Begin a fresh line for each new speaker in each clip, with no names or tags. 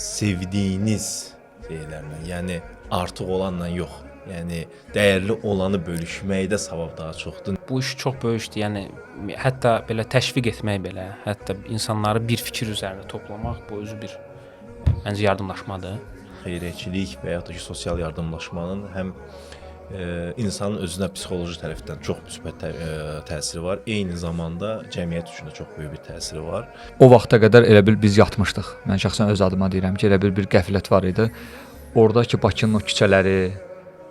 Sevdiyiniz şeylərlə, yəni artıq olanla yox. Yəni dəyərli olanı bölüşməkdə savab daha çoxdur.
Bu iş çox böyük işdir. Yəni hətta belə təşviq etmək belə, hətta insanları bir fikir üzərində toplamaq bu özü bir məncə yardımlaşmadır.
Xeyriyyəçilik və ya da ki, sosial yardımlaşmanın həm insanın özünə psixoloji tərəfdən çox müsbət təsiri var, eyni zamanda cəmiyyət üçün də çox böyük bir təsiri var.
O vaxta qədər elə bil biz yatmışdıq. Mən şəxsən öz adıma deyirəm ki, elə bil bir qəflət var idi. Orada ki, Bakının o küçələri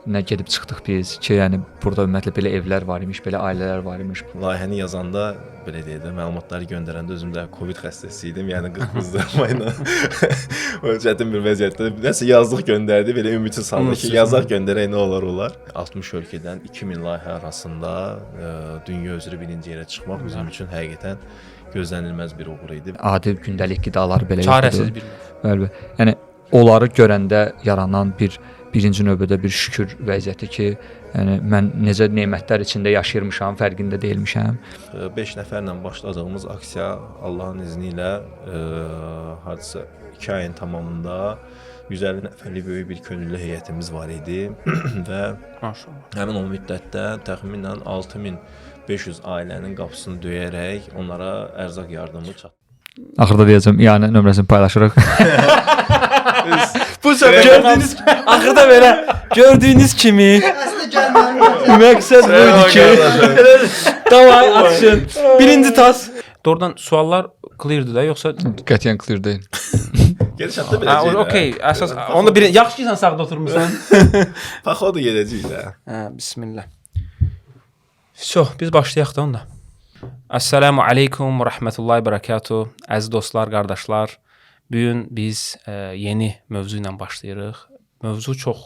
nə gedib çıxdıq biz ki, yəni burada ümumiyyətlə belə evlər var imiş, belə ailələr var imiş.
Layihəni yazanda, belə deyək də, məlumatları göndərəndə özüm də Covid xəstəsi idim, yəni qızdırma ilə. O çətin bir vəziyyətdə nəsə yazdıq, göndərdi, belə ümidsiz halda ki, yazaq göndərək nə olar olar. 60 ölkədən 2000 layihə arasında dünya üzrə birinci yerə çıxmaq bizim üçün həqiqətən gözlənilməz bir uğur idi.
Adi gündəlik qidalar belə yox idi.
Çarəsiz bir mövzu.
Bəli. Yəni onları görəndə yaranan bir birinci növbədə bir şükür vəziyyəti ki, yəni mən necə nemətlər içində yaşayırmışam, fərqində deyilmişəm.
5 nəfərlə başladığımız aksiya Allahın izni ilə hardasa 2 ayın tamamında 150 nəfərlik böyük bir könüllü heyətimiz var idi və
maşallah
həmin o müddətdə təxminən 6500 ailənin qapısını döyərək onlara ərzaq yardımı çatdırdıq.
Axırda deyəcəm, yəni nömrəsini paylaşırıq.
Bu gördüyünüz axırda belə gördüyünüz kimi
Əslində gəlməyin.
məqsəd bu idi ki, davay atışın. Birinci tas. Doğrudan suallar cleardır da yoxsa
Qətiyyən clear deyil.
Gedişatda biləcəyik.
Okey, əsas onda bir yaxşı ki sən sağda oturmusan.
Paxodu gedəcəyik də.
Hə, bismillah. So, biz başlayaq da onda. Assalamu aleykum və rəhmətullahi bərəkatuh. Əziz dostlar, qardaşlar, bu gün biz yeni mövzu ilə başlayırıq. Mövzu çox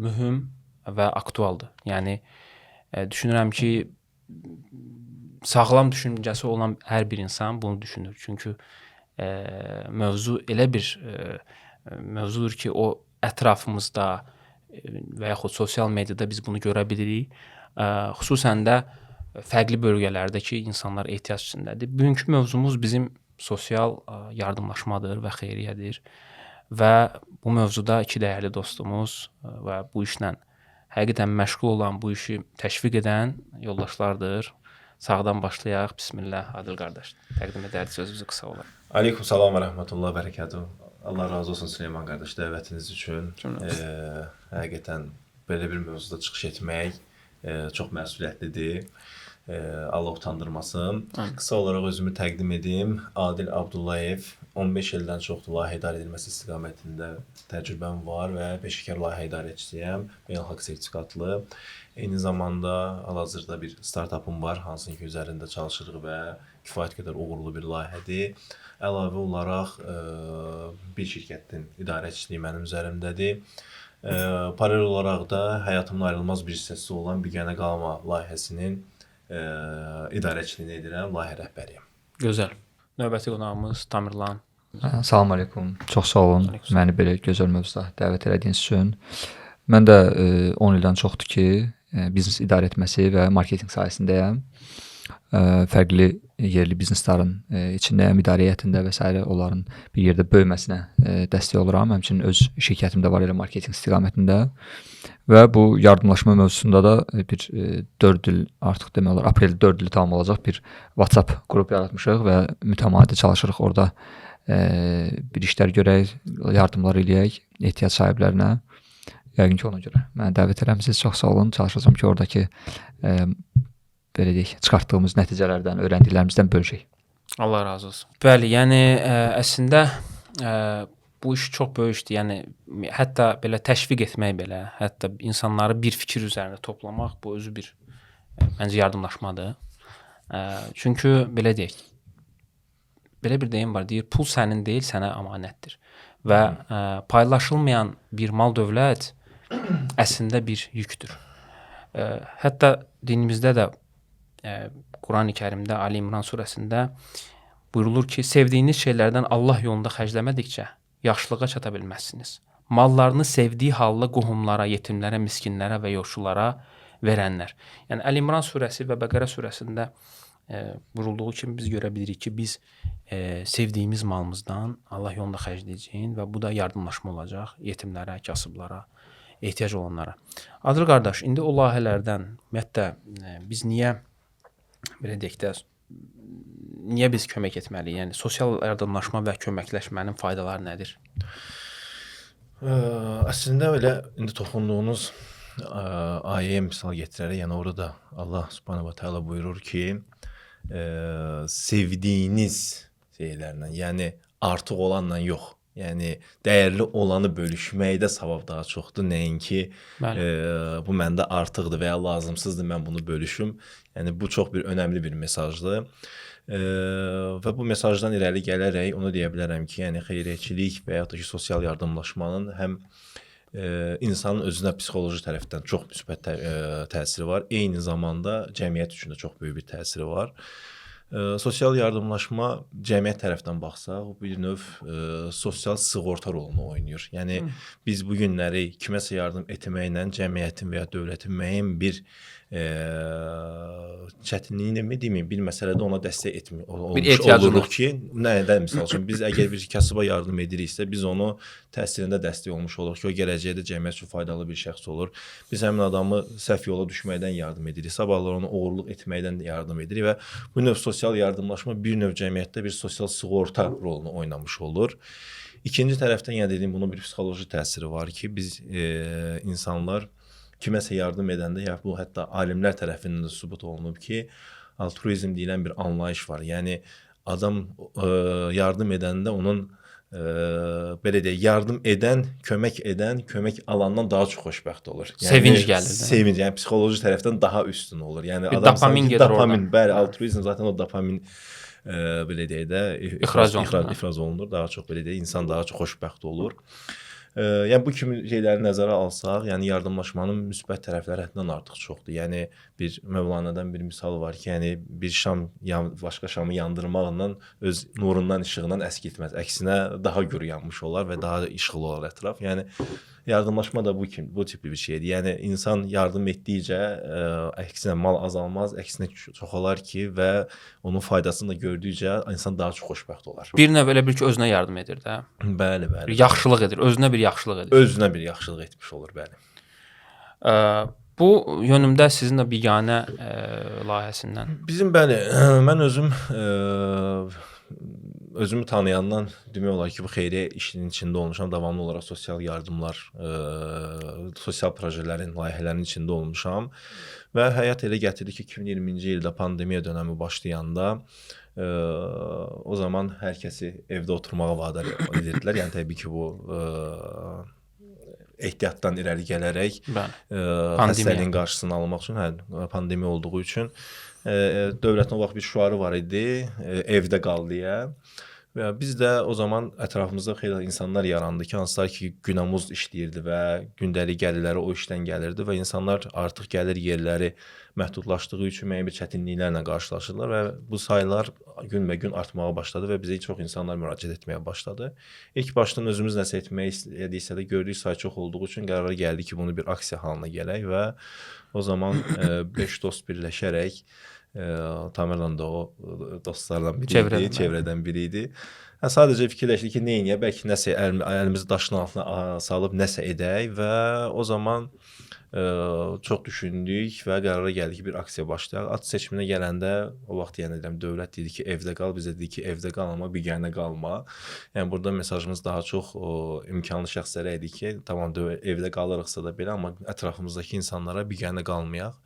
mühüm və aktualdır. Yəni düşünürəm ki, sağlam düşüncəsi olan hər bir insan bunu düşünür. Çünki mövzu elə bir mövzudur ki, o ətrafımızda və yaxud sosial mediada biz bunu görə bilirik. Xüsusən də fərqli bölgələrdə ki, insanlar ehtiyac içindədir. Bugünkü mövzumuz bizim sosial yardımlaşmadır və xeyriyyədir. Və bu mövzuda iki dəyərli dostumuz və bu işlə həqiqətən məşğul olan, bu işi təşviq edən yoldaşlardır. Sağdan başlayaq. Bismillah, Adil qardaş. Təqdim edərdi sözümüzü qısa olaraq.
Aleyküm salam və rəhmətullah bərəkatuh. Allah razı olsun Süleyman qardaş dəvətiniz üçün. Həqiqətən belə bir mövzuda çıxış etmək çox məsuliyyətlidir. Allah utandırmasın. Qısa olaraq özümü təqdim edim. Adil Abdullayev, 15 ildən çoxdur layihə idarə edilməsi istiqamətində təcrübəm var və peşəkar layihə idarəçisiyəm, beynəlxalq sertifikatlı. Eyni zamanda hal-hazırda bir startapım var, hansının ki üzərində çalışırıq və kifayət qədər uğurlu bir layihədir. Əlavə olaraq bir şirkətin idarəçiliyi mənim üzərimdədir. Paralel olaraq da həyatımın ayrılmaz bir hissəsi olan Biganə Qalma layihəsinin idarəçiliyini edirəm, layihə rəhbəriyəm.
Gözəl. Növbəti qonağımız Tamerlan.
Salam aleykum. Çox sağ olun məni belə gözəl mövzuda dəvət elədiyiniz üçün. Mən də 10 ildən çoxdur ki, biznes idarə etməsi və marketinq sahəsindəyəm. Fərqli yerli bizneslərin içindəyəm, idarə heyətində və sairə onların bir yerdə böyüməsinə dəstək oluram. Həmçinin öz şirkətim də var elə marketinq istiqamətində. Və bu yardımlaşma mövzusunda da bir 4 il artıq demək olar, apreldə 4 ili tamam olacaq bir WhatsApp qrup yaratmışıq və mütəmadi çalışırıq orada bir işlər görək, yardımlar eləyək ehtiyac sahiblərinə. Yəqin ki ona görə məni dəvət eləmisiniz. Çox sağ olun. Çalışacağam ki, oradakı belə deyək, çıxartdığımız nəticələrdən, öyrəndiklərimizdən bölüşək.
Allah razı olsun. Bəli, yəni əslində bu iş çox böyük işdir. Yəni hətta belə təşviq etmək belə, hətta insanları bir fikir üzərində toplamaq bu özü bir məncə yardımlaşmadır. Çünki belə deyək, belə bir deyim var, deyir, pul sənin deyil, sənə əmanətdir. Və paylaşılmayan bir mal dövlət əslində bir yükdür. Hətta dinimizdə də Quran-ı Kərimdə Ali İmran surəsində buyurulur ki, sevdiyiniz şeylərdən Allah yolunda xərcləmədikcə yaşlığa çata bilməzsiniz. Mallarını sevdiyi halda qohumlara, yetimlərə, miskinlərə və yoxsullara verənlər. Yəni Əl-İmran surəsi və Bəqərə surəsində Buyurulduğu kimi biz görə bilirik ki, biz sevdiyimiz malımızdan Allah yolunda xərcləyəcəyik və bu da yardımlaşma olacaq yetimlərə, kasıblara, ehtiyac olanlara. Adil qardaş, indi o layihələrdən ümumiyyətlə biz niyə belə deyək də, niyə biz kömək etməliyik? Yəni sosial yardımlaşma və köməkləşmənin faydaları nədir?
Əslində elə indi toxunduğunuz ayəyə misal gətirərək, yəni orada da Allah Subhanahu va Taala buyurur ki, sevdiyiniz şeylərlə, yəni artıq olanla yox, yəni dəyərli olanı bölüşməkdə savab daha çoxdur, nəinki bu məndə artıqdır və ya lazımsızdır, mən bunu bölüşüm. Yəni bu çox bir önəmli bir mesajdır. Və bu mesajdan irəli gələrək onu deyə bilərəm ki, yəni xeyriyyəçilik və ya da ki, sosial yardımlaşmanın həm insanın özünə psixoloji tərəfdən çox müsbət təsiri var, eyni zamanda cəmiyyət üçün də çox böyük bir təsiri var. Sosial yardımlaşma cəmiyyət tərəfdən baxsaq, bir növ sosial sığorta rolunu oynayır. Yəni biz bu günləri kiməsə yardım etməklə cəmiyyətin və ya dövlətin müəyyən bir çətinliyini mi deməyim, bir məsələdə ona dəstək etmir oluruq ki, nədən misal üçün biz əgər bir kasıba yardım ediriksə, biz onu təhsilində dəstək olmuş oluruq ki, o gələcəkdə cəmiyyət üçün faydalı bir şəxs olur. Biz həmin adamı səhv yola düşməkdən yardım edirik, sabahlar onu oğurluq etməkdən yardım edirik və bu növ sosial yardımlaşma bir növ cəmiyyətdə bir sosial sığorta rolunu oynamış olur. İkinci tərəfdən, yəni dediyim, bunun bir psixoloji təsiri var ki, biz insanlar kiməsə yardım edəndə, ya bu hətta alimlər tərəfindən də sübut olunub ki, altruizm deyilən bir anlayış var. Yəni adam yardım edəndə onun belə deyək, yardım edən, kömək edən, kömək alandan daha çox xoşbəxt olur.
Yəni, sevinc gəlir.
Sevinc, yəni psixoloji tərəfdən daha üstün olur. Yəni
bir adam dopamin gedir
dopamin, oradan. Bəli, altruizm zaten o dopamin belə deyək də ifraz olunur. Daha çox belə deyək, insan daha çox xoşbəxt olur. Yəni bu kimi şeyləri nəzərə alsaq, yəni yardımlaşmanın müsbət tərəfləri həddindən artıq çoxdur. Yəni bir Mövlanadan bir misal var ki, yəni bir şam başqa şamı yandırmaqla öz nurundan, işığından əskiltməz. Əksinə daha gür yanmış olar və daha işıqlı olar ətraf. Yəni yardımlaşma da bu kimi, bu tipli bir şeydir. Yəni insan yardım etdikcə əksinə mal azalmaz, əksinə çoxalar ki və onun faydasını da gördükcə insan daha çox xoşbəxt olar.
Bir növ elə bil ki, özünə yardım edir də.
Bəli, bəli.
Bir yaxşılıq edir, özünə bir yaxşılıq edir.
Özünə bir yaxşılıq etmiş olur, bəli.
Bu yönümdə sizin də biganə layihəsindən.
Bizim bəli, mən özüm özümü tanıyandan demək olar ki, bu xeyriyyə işinin içində olmuşam, davamlı olaraq sosial yardımlar, sosial projelerin, layihələrin içində olmuşam və həyat elə gətirdi ki, 2020-ci ildə pandemiya dönəmi başlayanda o zaman hər kəsi evdə oturmağa vadar edirdilər. Yəni təbii ki, bu ehtiyatdan irəli gələrək xəstəliyin qarşısını almaq üçün, hə, pandemiya olduğu üçün dövlətin o vaxt bir şüarı var idi, evdə qal deyə. Və biz də o zaman ətrafımızda xeyli insanlar yarandı ki, hansılar ki, günəmuz işləyirdi və gündəlik gəlirləri o işdən gəlirdi və insanlar artıq gəlir yerləri məhdudlaşdığı üçün müəyyən bir çətinliklərlə qarşılaşırlar və bu saylar günbəgün artmağa başladı və bizə çox insanlar müraciət etməyə başladı. İlk başdan özümüz nəsə etmək istədiksə də gördük say çox olduğu üçün qərara gəldi ki, bunu bir aksiya halına gələk və o zaman 5 dost birləşərək Tamerlan da o dostlardan biri idi, çevrədən biri idi. Hə, sadəcə fikirləşdik ki, nə edək, bəlkə nəsə əlimizi daşın altına salıb nəsə edək və o zaman çox düşündük və qərara gəldik ki, bir aksiya başlayaq. Ad seçiminə gələndə o vaxt yəni deyirəm, dövlət dedi ki, evdə qal, bizə dedi ki, evdə qal, amma biganə qalma. Yəni burada mesajımız daha çox o imkanlı şəxslərə idi ki, tamam evdə qalırıqsa da belə, amma ətrafımızdakı insanlara biganə qalmayaq.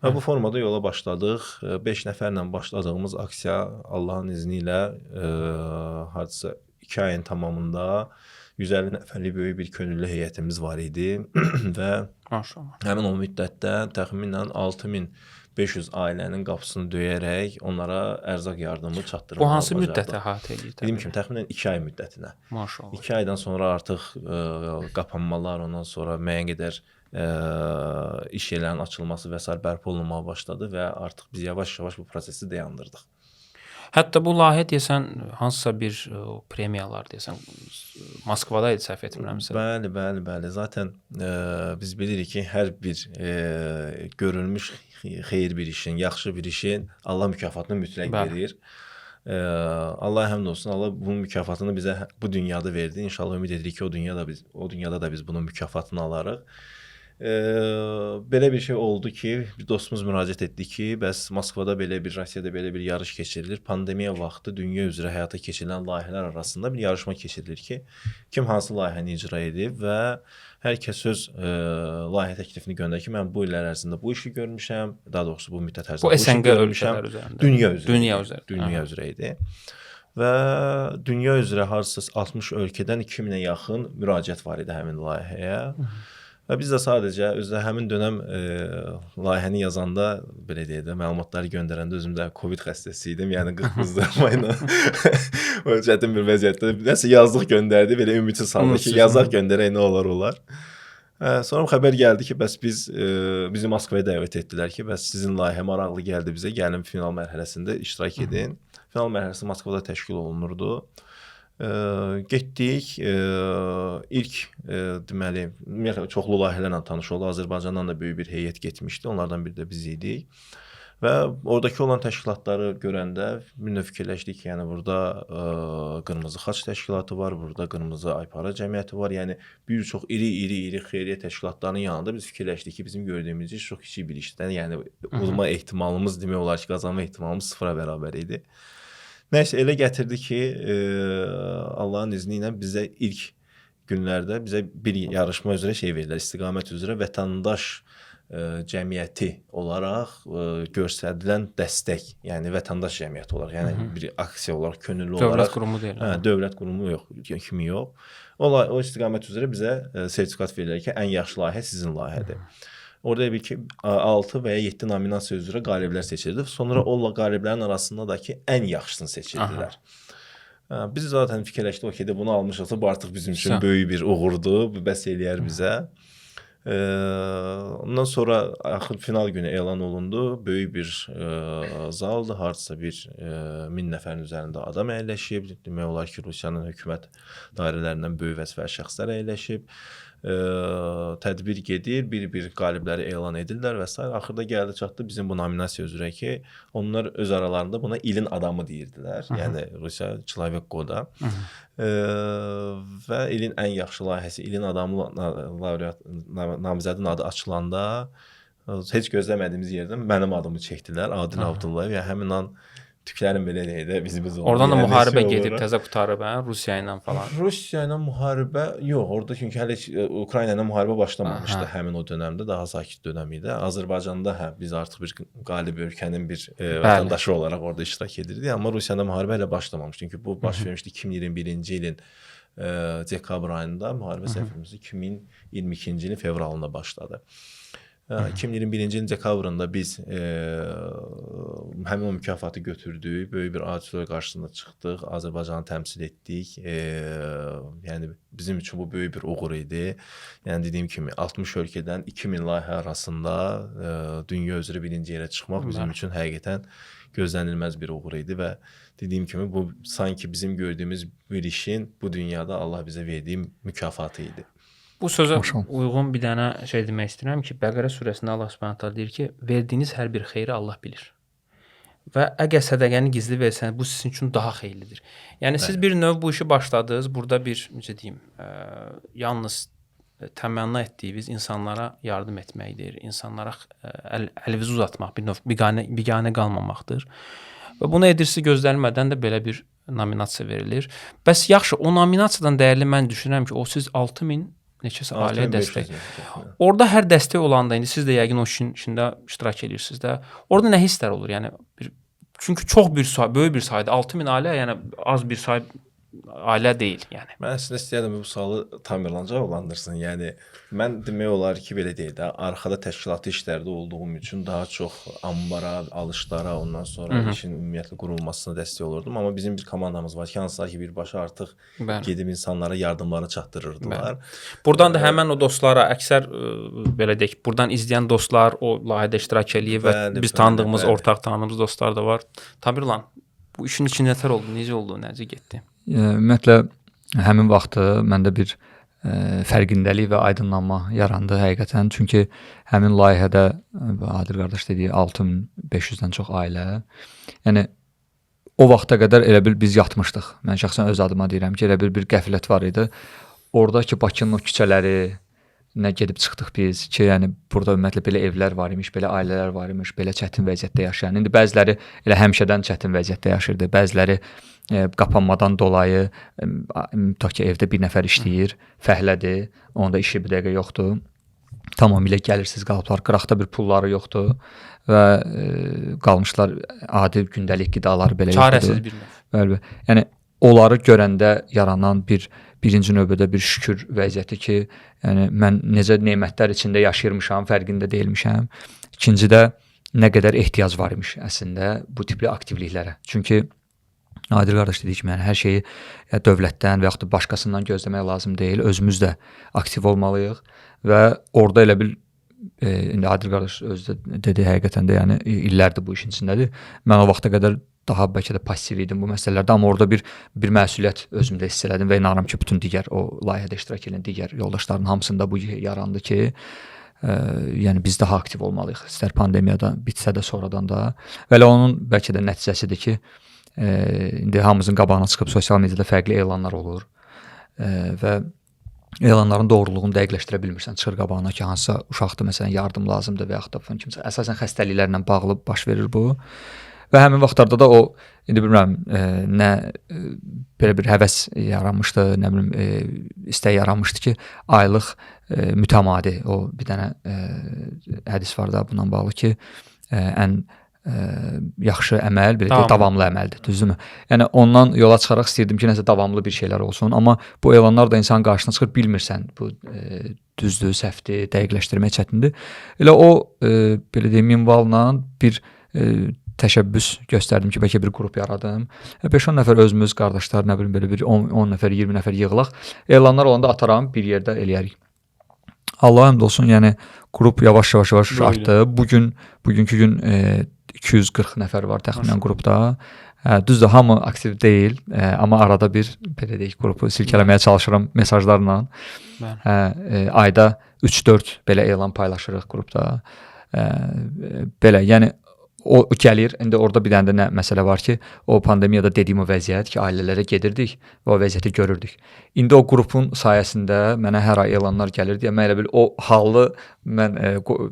Və bu formada yola başladıq. 5 nəfərlə başladığımız aksiya Allahın izni ilə hardasa 2 ayın tamamında 150 nəfərlik böyük bir könüllü heyətimiz var idi və
maşallah,
həmin o müddətdə təxminən 6500 ailənin qapısını döyərək onlara ərzaq yardımı çatdırmağı
Bu hansı müddətə əhatə edir?
Dediyim kimi təxminən 2 ay müddətinə.
Maşallah.
2 aydan sonra artıq qapanmalar, ondan sonra müəyyən qədər iş yerlərinin açılması və sair bərpa olunmağa başladı və artıq biz yavaş-yavaş bu prosesi dayandırdıq.
Hətta bu layihə deyəsən hansısa bir premiyalar deyəsən Moskvada idi səhv etmirəmsə.
Bəli, bəli, bəli. Zaten biz bilirik ki, hər bir görülmüş xeyir bir işin, yaxşı bir işin Allah mükafatını mütləq verir. Allaha həmd olsun. Allah bunun mükafatını bizə bu dünyada verdi. İnşallah ümid edirik ki, o dünyada da biz bunun mükafatını alarıq. Belə bir şey oldu ki, bir dostumuz müraciət etdi ki, bəs Moskvada belə bir, Rusiyada belə bir yarış keçirilir. Pandemiya vaxtı dünya üzrə həyata keçirilən layihələr arasında bir yarışma keçirilir ki, kim hansı layihəni icra edib və hər kəs öz layihə təklifini göndərir ki, mən bu illər ərzində bu işi görmüşəm, daha doğrusu bu müddət ərzində
bu işi SNQ görmüşəm.
Dünya üzrə. Dünya üzrə. Dünya üzrə idi. Və dünya üzrə hardasa 60 ölkədən 2000-ə yaxın müraciət var idi həmin layihəyə. Və biz də sadəcə özdə həmin dönəm layihəni yazanda, belə deyək də, məlumatları göndərəndə özüm də Covid xəstəsi idim. Yəni qızdırma ilə o çətin bir vəziyyətdə nəsə yazdıq, göndərdi, belə ümidsiz halda ki, yazaq göndərək, nə olar olar. Sonra xəbər gəldi ki, bəs biz bizi Moskvaya dəvət etdilər ki, bəs sizin layihə maraqlı gəldi bizə, gəlin final mərhələsində iştirak edin. Final mərhələsi Moskvada təşkil olunurdu. Getdik, ilk deməli, ümumiyyətlə çoxlu layihələrlə tanış olduq. Azərbaycandan da böyük bir heyət getmişdi, onlardan biri də biz idik. Və oradakı olan təşkilatları görəndə bir növ fikirləşdik ki, yəni burada Qırmızı Xaç təşkilatı var, burada Qırmızı Aypara Cəmiyyəti var. Yəni bir çox iri xeyriyyə təşkilatlarının yanında biz fikirləşdik ki, bizim gördüyümüz iş çox kiçik bir işdir. Yəni udma ehtimalımız demək olar ki, qazanma ehtimalımız sıfıra bərabər idi. Nəysə elə gətirdi ki, Allahın izni ilə bizə ilk günlərdə bizə bir yarışma üzrə şey verdilər, istiqamət üzrə vətəndaş cəmiyyəti olaraq göstərilən dəstək, yəni vətəndaş cəmiyyəti olaraq, yəni bir aksiya olaraq, könüllü
dövlət
olaraq.
Dövlət qurumu deyil.
Hə, dövlət qurumu yox, kimi yox. O istiqamət üzrə bizə sertifikat verirlər ki, ən yaxşı layihə sizin layihədir. Orada bir ki 6 və ya 7 nominasiya üzrə qaliblər seçildi. Sonra o qaliblərin arasında da ki ən yaxşısını seçildilər. Biz zaten fikirləşdik, okey də bunu almışıqsa bu artıq bizim üçün böyük bir uğurdur, bu bəs eləyər bizə. Ondan sonra axır final günü elan olundu. Böyük bir zaldır, hardasa bir 1000 nəfərin üzərində adam əyləşib. Demək olar ki, Rusiyanın hökumət dairələrindən böyük vəzifəli şəxslər əyləşib. Tədbir gedir, bir-bir qalibləri elan edirlər və s. Axırda gəldi çatdı bizim bu nominasiya üzrə ki, onlar öz aralarında buna ilin adamı deyirdilər. Yəni Rusiya Çlavek Goda. Və ilin ən yaxşı layihəsi, ilin adamı laureat namizədin adı açılanda heç gözləmədiyimiz yerdən mənim adımı çəkdilər, Adil Abdullayev. Yəni həmin an tüklərim belə deyək də biz oldu.
Oradan da yəni, müharibə gedib təzə qurtarıb, hə, Rusiya ilə falan.
Rusiya ilə müharibə yox, orada çünki hələ Ukrayna ilə müharibə başlamamışdı həmin o dönəmdə, daha sakit dönəm idi. Azərbaycanda hə biz artıq bir qalib ölkənin bir vətəndaşı olaraq orada iştirak edirdik, amma Rusiya ilə müharibə hələ başlamamışdı. Çünki bu baş vermişdi 2021-ci ilin dekabr ayında, müharibə səhv 2022-ci ilin fevralında başladı. 2021-ci ilin dekabrında biz həmin o mükafatı götürdük, böyük bir auditoriya qarşısında çıxdıq, Azərbaycanı təmsil etdik. Yəni bizim üçün bu böyük bir uğur idi. Yəni dediyim kimi 60 ölkədən 2000 layihə arasında dünya üzrə birinci yerə çıxmaq bizim üçün həqiqətən gözlənilməz bir uğur idi və dediyim kimi bu sanki bizim gördüyümüz bir işin bu dünyada Allah bizə verdiyi mükafatı idi.
Bu sözə uyğun bir dənə şey demək istəyirəm ki, Bəqərə surəsində Allah Subhanahu taala deyir ki, verdiyiniz hər bir xeyri Allah bilir. Və əgər sədəqəni gizli versəniz, bu sizin üçün daha xeyirlidir. Yəni siz bir növ bu işi başladınız. Burada bir necə deyim, yalnız təmənna etdiyiniz insanlara yardım etməkdir, insanlara əlinizi uzatmaq, bir növ biganə qalmamaqdır. Və bunu edirsiniz gözlənilmədən də belə bir nominasiya verilir. Bəs yaxşı, o nominasiyadan dəyərli mən düşünürəm ki, o siz 6000 neçəsə ailəyə dəstək. Orada hər dəstək olanda, indi siz də yəqin o işin içində iştirak edirsiniz də. Orada nə hisslər olur? Yəni bir, çünki çox bir say, böyük bir saydır. 6000 ailə, yəni az bir say ailə deyil, yəni.
Mən əslində istəyərdim bu sualı Tamerlan cavablandırsın. Yəni mən demək olar ki, belə deyək də, arxada təşkilatı işlərdə olduğum üçün daha çox ambara, alışlara, ondan sonra işin ümumiyyətlə qurulmasına dəstək olurdum. Amma bizim bir komandamız var ki, hansılar ki, birbaşa artıq gedib insanlara yardımlarını çatdırırdılar.
Bəli. Buradan da həmən o dostlara, əksər belə deyək, buradan izləyən dostlar o layihədə iştirak eləyir və biz tanıdığımız, ortaq tanıdığımız dostlar da var. Tamerlan. Bu işin içində nətər oldu, necə oldu, necə getdi?
Ümumiyyətlə həmin vaxtı məndə bir fərqindəlik və aydınlanma yarandı həqiqətən. Çünki həmin layihədə Adil qardaş dediyi 6500-dən çox ailə. Yəni o vaxta qədər elə bil biz yatmışdıq. Mən şəxsən öz adıma deyirəm ki, elə bil bir qəflət var idi. Orada ki Bakının o küçələri nə gedib çıxdıq biz ki, yəni burada ümumiyyətlə belə evlər var imiş, belə ailələr var imiş, belə çətin vəziyyətdə yaşayan. İndi bəziləri elə həmişədən çətin vəziyyətdə yaşayırdı. Bəziləri qapanmadan dolayı tutaq ki, evdə bir nəfər işləyir, fəhlədir, onda işi bir dəqiqə yoxdur. Tamamilə gəlirsiz qalıblar, qıraqda bir pulları yoxdur və qalmışlar adi gündəlik qidaları belə yoxdur.
Çarəsiz bir növ.
Bəli. Yəni onları görəndə yaranan bir birinci növbədə bir şükür vəziyyəti ki, yəni mən necə nemətlər içində yaşayırmışam, fərqində deyilmişəm. İkincidə nə qədər ehtiyac var imiş əslində bu tipli aktivliklərə. Çünki Adil qardaş dediyi kimi, yəni hər şeyi ya dövlətdən və yaxud da başqasından gözləmək lazım deyil. Özümüz də aktiv olmalıyıq və orada elə bil indi Adil qardaş özü də dedi, həqiqətən də yəni illərdir bu işin içindədir. Mən o vaxta qədər daha bəlkə də passiv idim bu məsələlərdə, amma orada bir məsuliyyət özümdə hiss elədim və inanıram ki, bütün digər o layihədə iştirak edən digər yoldaşların hamısında bu yarandı ki, yəni biz daha aktiv olmalıyıq. İstər pandemiyada bitsə də sonradan da. Və elə onun bəlkə də nəticəsidir ki, indi hamımızın qabağına çıxıb sosial mediada fərqli elanlar olur və elanların doğruluğunu dəqiqləşdirə bilmirsən. Çıxır qabağına ki, hansısa uşaqdır, məsələn, yardım lazımdır və yaxud da kimsə əsasən xəstəliklərlə bağlı baş verir bu. Və həmin vaxtlarda da o, indi bilmirəm, nə belə bir həvəs yaranmışdı, nə bilim, istək yaranmışdı ki, aylıq mütəmadi, o bir dənə hədis var da bundan bağlı ki, ən yaxşı əməl, belə deyək, davamlı əməldir, düzdürmü? Yəni ondan yola çıxaraq istəyirdim ki, nəsə davamlı bir şeylər olsun, amma bu elanlar da insanın qarşısına çıxır, bilmirsən bu düzdür, səhvdir, dəqiqləşdirmək çətindir. Elə o belə deyim, minvalla bir təşəbbüs göstərdim ki, bəlkə bir qrup yaradım. 5-10 nəfər özümüz, qardaşlar, nə bilim, belə bir 10 nəfər, 20 nəfər yığılaq. Elanlar olanda ataram, bir yerdə eləyərik. Allaha həmd olsun, yəni qrup yavaş-yavaş artdı. Bugünkü gün 240 nəfər var təxminən qrupda. Düzdür, hamı aktiv deyil, amma arada bir belə deyək, qrupu silkələməyə çalışıram mesajlarla. Ayda 3-4 belə elan paylaşırıq qrupda. Belə, yəni o gəlir. İndi orada bir dənə də nə məsələ var ki, o pandemiyada dediyim o vəziyyət ki, ailələrə gedirdik və o vəziyyəti görürdük. İndi o qrupun sayəsində mənə hər ay elanlar gəlirdi. Mən elə bil o halı mən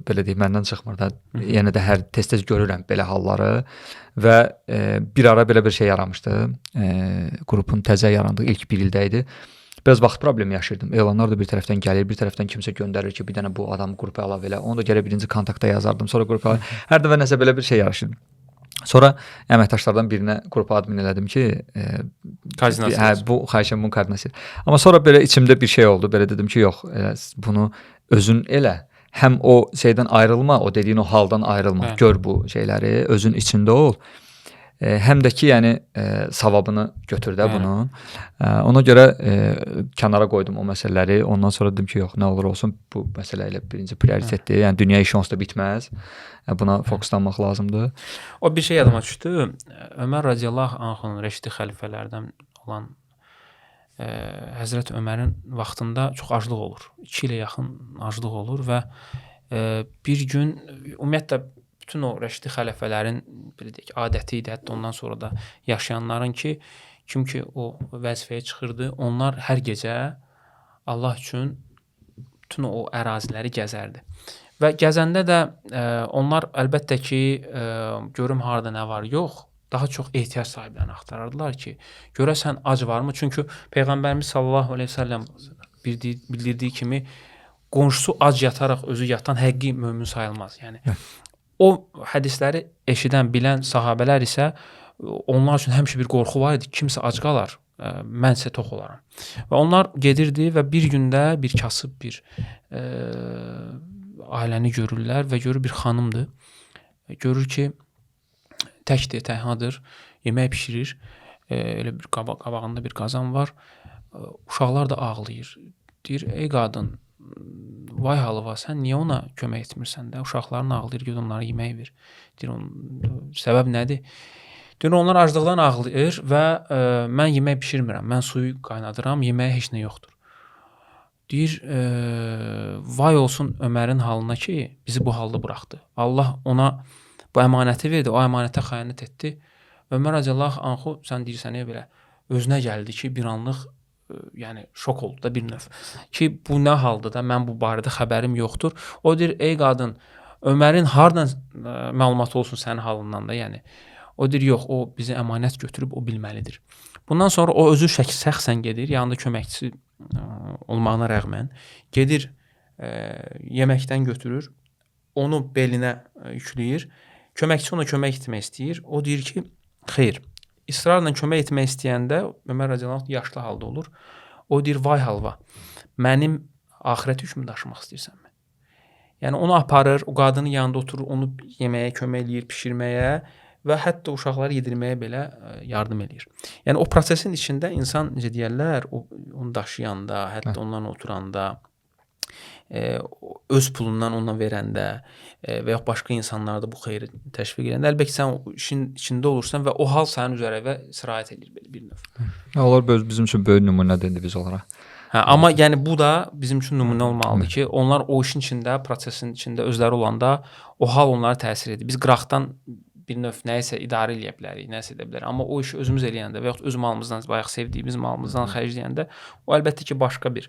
belə deyim, məndən çıxmır da. Yenə də hər tez-tez görürəm belə halları və bir ara belə bir şey yaranmışdı. Qrupun təzə yarandığı ilk bir ildə idi. Biraz vaxt problemi yaşayırdım. Elanlar da bir tərəfdən gəlir, bir tərəfdən kimsə göndərir ki, bir dənə bu adamı qrupa əlavə elə. Onu da gərək birinci kontakta yazardım, sonra qrupa əlavə. Hər dəfə nəsə belə bir şey yaşayırdım. Sonra əməkdaşlardan birinə qrupa admin elədim ki, bu xahişəm bunun koordinasiya. Amma sonra belə içimdə bir şey oldu. Belə dedim ki, yox, elə bunu özün elə. Həm o şeydən ayrılma, o dediyin o haldan ayrılma. Gör bu şeyləri, özün içində ol. Həm də ki, yəni savabını götür də bunun. Ona görə kənara qoydum o məsələləri. Ondan sonra dedim ki, yox, nə olur olsun, bu məsələ elə birinci prioritetdir. Yəni dünya işi onsuz da bitməz. Buna fokuslanmaq lazımdır.
O bir şey yadıma düşdü. Ömər radiyallahu anhın rəşidi xəlifələrdən olan Həzrət Ömərin vaxtında çox aclıq olur. 2 ilə yaxın aclıq olur və bir gün ümumiyyətlə bütün o rəşidi xəlifələrin belə deyək, adəti idi, hətta ondan sonra da yaşayanların ki, kim ki o vəzifəyə çıxırdı, onlar hər gecə Allah üçün bütün o əraziləri gəzərdi. Və gəzəndə də onlar əlbəttə ki, görüm harada nə var, yox, daha çox ehtiyac sahiblərini axtarardılar ki, görəsən ac varmı? Çünki Peyğəmbərimiz sallallahu əleyhi və səlləm bildirdiyi kimi, qonşusu ac yataraq özü yatan həqiqi mömin sayılmaz. Yəni o hədisləri eşidən, bilən sahabələr isə onlar üçün həmişə bir qorxu var idi. Kimsə ac qalar, mən isə tox olaram. Və onlar gedirdi və bir gündə bir kasıb bir ailəni görürlər və görür bir xanımdır. Görür ki, təkdir, tənhadır, yemək pişirir. Elə bir qabağında bir qazan var. Uşaqlar da ağlayır. Deyir, ey qadın, vay halıva, sən niyə ona kömək etmirsən də? Uşaqların ağlayır, gör onlara yemək ver. Deyir, onun səbəb nədir? Deyir, onlar aclıqdan ağlayır və mən yemək bişirmirəm. Mən suyu qaynadıram, yeməyə heç nə yoxdur. Deyir, vay olsun Ömərin halına ki, bizi bu halda buraxdı. Allah ona bu əmanəti verdi, o əmanətə xəyanət etdi. Ömər radiyallahu anhu, sən deyirsən belə, özünə gəldi ki, bir anlıq, yəni şok oldu da bir növ. Ki, bu nə haldır da, mən bu barədə xəbərim yoxdur. O deyir, ey qadın, Ömərin hardan məlumatı olsun sənin halından da, yəni. O deyir, yox, o bizi əmanət götürüb, o bilməlidir. Bundan sonra o özü şəxsən gedir, yanında köməkçisi olmağına rəğmən gedir, yeməkdən götürür, onu belinə yükləyir. Köməkçi ona kömək etmək istəyir. O deyir ki, xeyr. İsrarla kömək etmək istəyəndə Ömər radiyallahu anh yaşlı halda olur. O deyir, vay halva, mənim axirət yükümü daşımaq istəyirsənmi? Yəni onu aparır, o qadının yanında oturur, onu yeməyə kömək eləyir, bişirməyə və hətta uşaqları yedirməyə belə yardım eləyir. Yəni o prosesin içində insan, necə deyərlər, onu daşıyanda, hətta ondan oturanda, öz pulundan ondan verəndə və yaxud başqa insanlara da bu xeyri təşviq edəndə, əlbəttə sən o işin içində olursan və o hal sənin üzərə sirayət edir belə bir növ.
Onlar bizim üçün böyük nümunədir indi biz olaraq.
Hə, amma yəni bu da bizim üçün nümunə olmalıdır ki, onlar o işin içində, prosesin içində özləri olanda o hal onlara təsir edir. Biz qıraqdan bir növ nəyisə idarə eləyə bilərik, nəyisə edə bilərik. Amma o işi özümüz eləyəndə və yaxud öz malımızdan, bayaq sevdiyimiz malımızdan xərcləyəndə o əlbəttə ki, başqa bir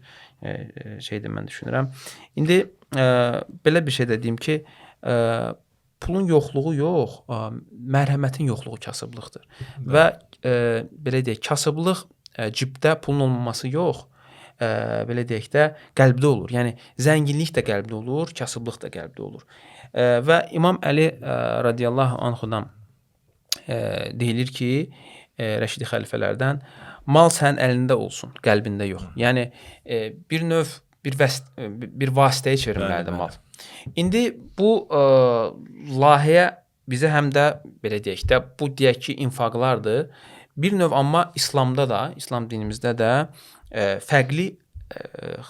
şeydir mən düşünürəm. İndi belə bir şey də deyim ki, pulun yoxluğu yox, mərhəmətin yoxluğu kasıblıqdır. Və belə deyək, kasıblıq cibdə pulun olmaması yox, belə deyək də qəlbdə olur. Yəni zənginlik də qəlbdə olur, kasıblıq da qəlbdə olur. Və İmam Əli radiyallahu anhudan deyilir ki, Rəşidi xəlifələrdən, mal sənin əlində olsun, qəlbində yox. Yəni bir növ bir vasitəyə çevrilməlidir mal. İndi bu layihə bizə həm də belə deyək də, bu deyək ki, infaqlardır. Bir növ amma İslamda da, İslam dinimizdə də fərqli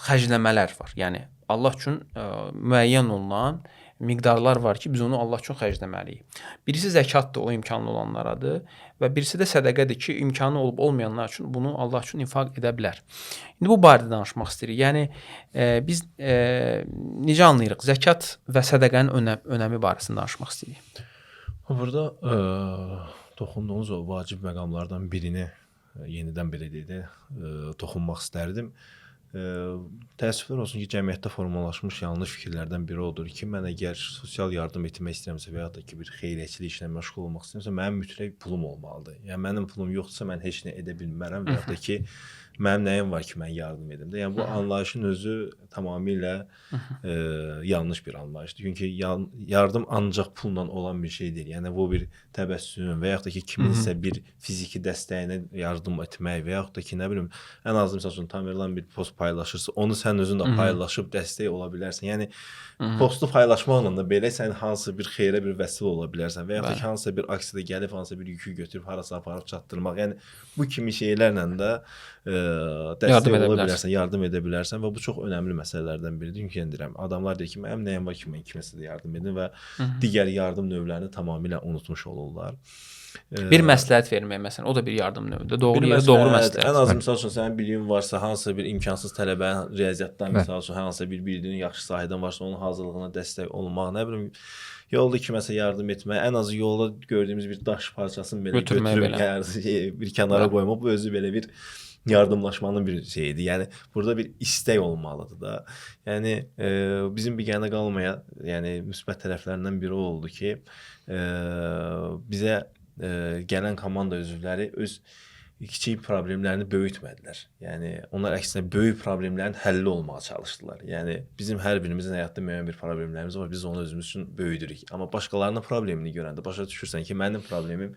xərcləmələr var. Yəni Allah üçün müəyyən olunan miqdarlar var ki, biz onu Allah üçün xərcləməliyik. Birisi zəkatdır, o imkanlı olanlaradır və birisi də sədəqədir ki, imkanı olub olmayanlar üçün bunu Allah üçün infaq edə bilər. İndi bu barədə danışmaq istəyirik. Yəni biz necə anlayırıq? Zəkat və sədəqənin önəmi barəsində danışmaq istəyirik.
Burada toxunduğunuz o vacib məqamlardan birini yenidən belə deyək də toxunmaq istərdim. Təəssüflər olsun ki, cəmiyyətdə formalaşmış yanlış fikirlərdən biri odur ki, mən əgər sosial yardım etmək istəyirəmsə və ya da ki, bir xeyriyyəçilik işlə məşğul olmaq istəyirəmsə, mənim mütləq pulum olmalıdır. Yəni mənim pulum yoxdursa, mən heç nə edə bilmərəm və ya da ki, mənim nəyim var ki, mən yardım edim də. Yəni bu anlayışın özü tamamilə yanlış bir anlayışdır. Çünki yardım ancaq pulla olan bir şey deyil. Yəni bu bir təbəssüm və yaxud da ki, kiminsə bir fiziki dəstəyinə yardım etmək və yaxud da ki, nə bilim, ən azı məsəl üçün Tamerlan bir post paylaşırsa, onu sən özün də paylaşıb dəstək ola bilərsən. Yəni postu paylaşmaqla da belə sən hansısa bir xeyrə bir vəsilə ola bilərsən və yaxud da ki, hansısa bir aksiyada gəlib hansısa bir yükü götürüb harasa aparıb çatdırmaq. Yəni bu kimi şeylərlə də dəstək ola bilərsən, yardım edə bilərsən və bu çox önəmli məsələlərdən biridir. Çünki yenə deyirəm, adamlar deyir ki, mənim nəyim var ki, mən kiməsə də yardım edim və digər yardım növlərini tamamilə unutmuş olurlar.
Bir məsləhət vermək məsələn, o da bir yardım növüdür. Doğru yerə doğru məsləhət.
Ən azı misal üçün sənin biliyin varsa, hansısa bir imkansız tələbənin riyaziyyatdan misal üçün hansısa bir bildiyin yaxşı sahədən varsa, onun hazırlığına dəstək olmaq, nə bilim, yolda kiməsə yardım etmək, ən azı yolda gördüyümüz bir daş parçasını belə götürüb yəni, bir kənara qoymaq, bu özü belə bir yardımlaşmanın bir şeyidir. Yəni burada bir istək olmalıdır da. Yəni bizim biganə qalmaya, yəni müsbət tərəflərindən biri oldu ki, bizə gələn komanda üzvləri öz kiçik problemlərini böyütmədilər. Yəni onlar əksinə böyük problemlərin həlli olmağa çalışdılar. Yəni bizim hər birimizin həyatda müəyyən bir problemlərimiz var, biz onu özümüz üçün böyüdürük. Amma başqalarının problemini görəndə başa düşürsən ki, mənim problemim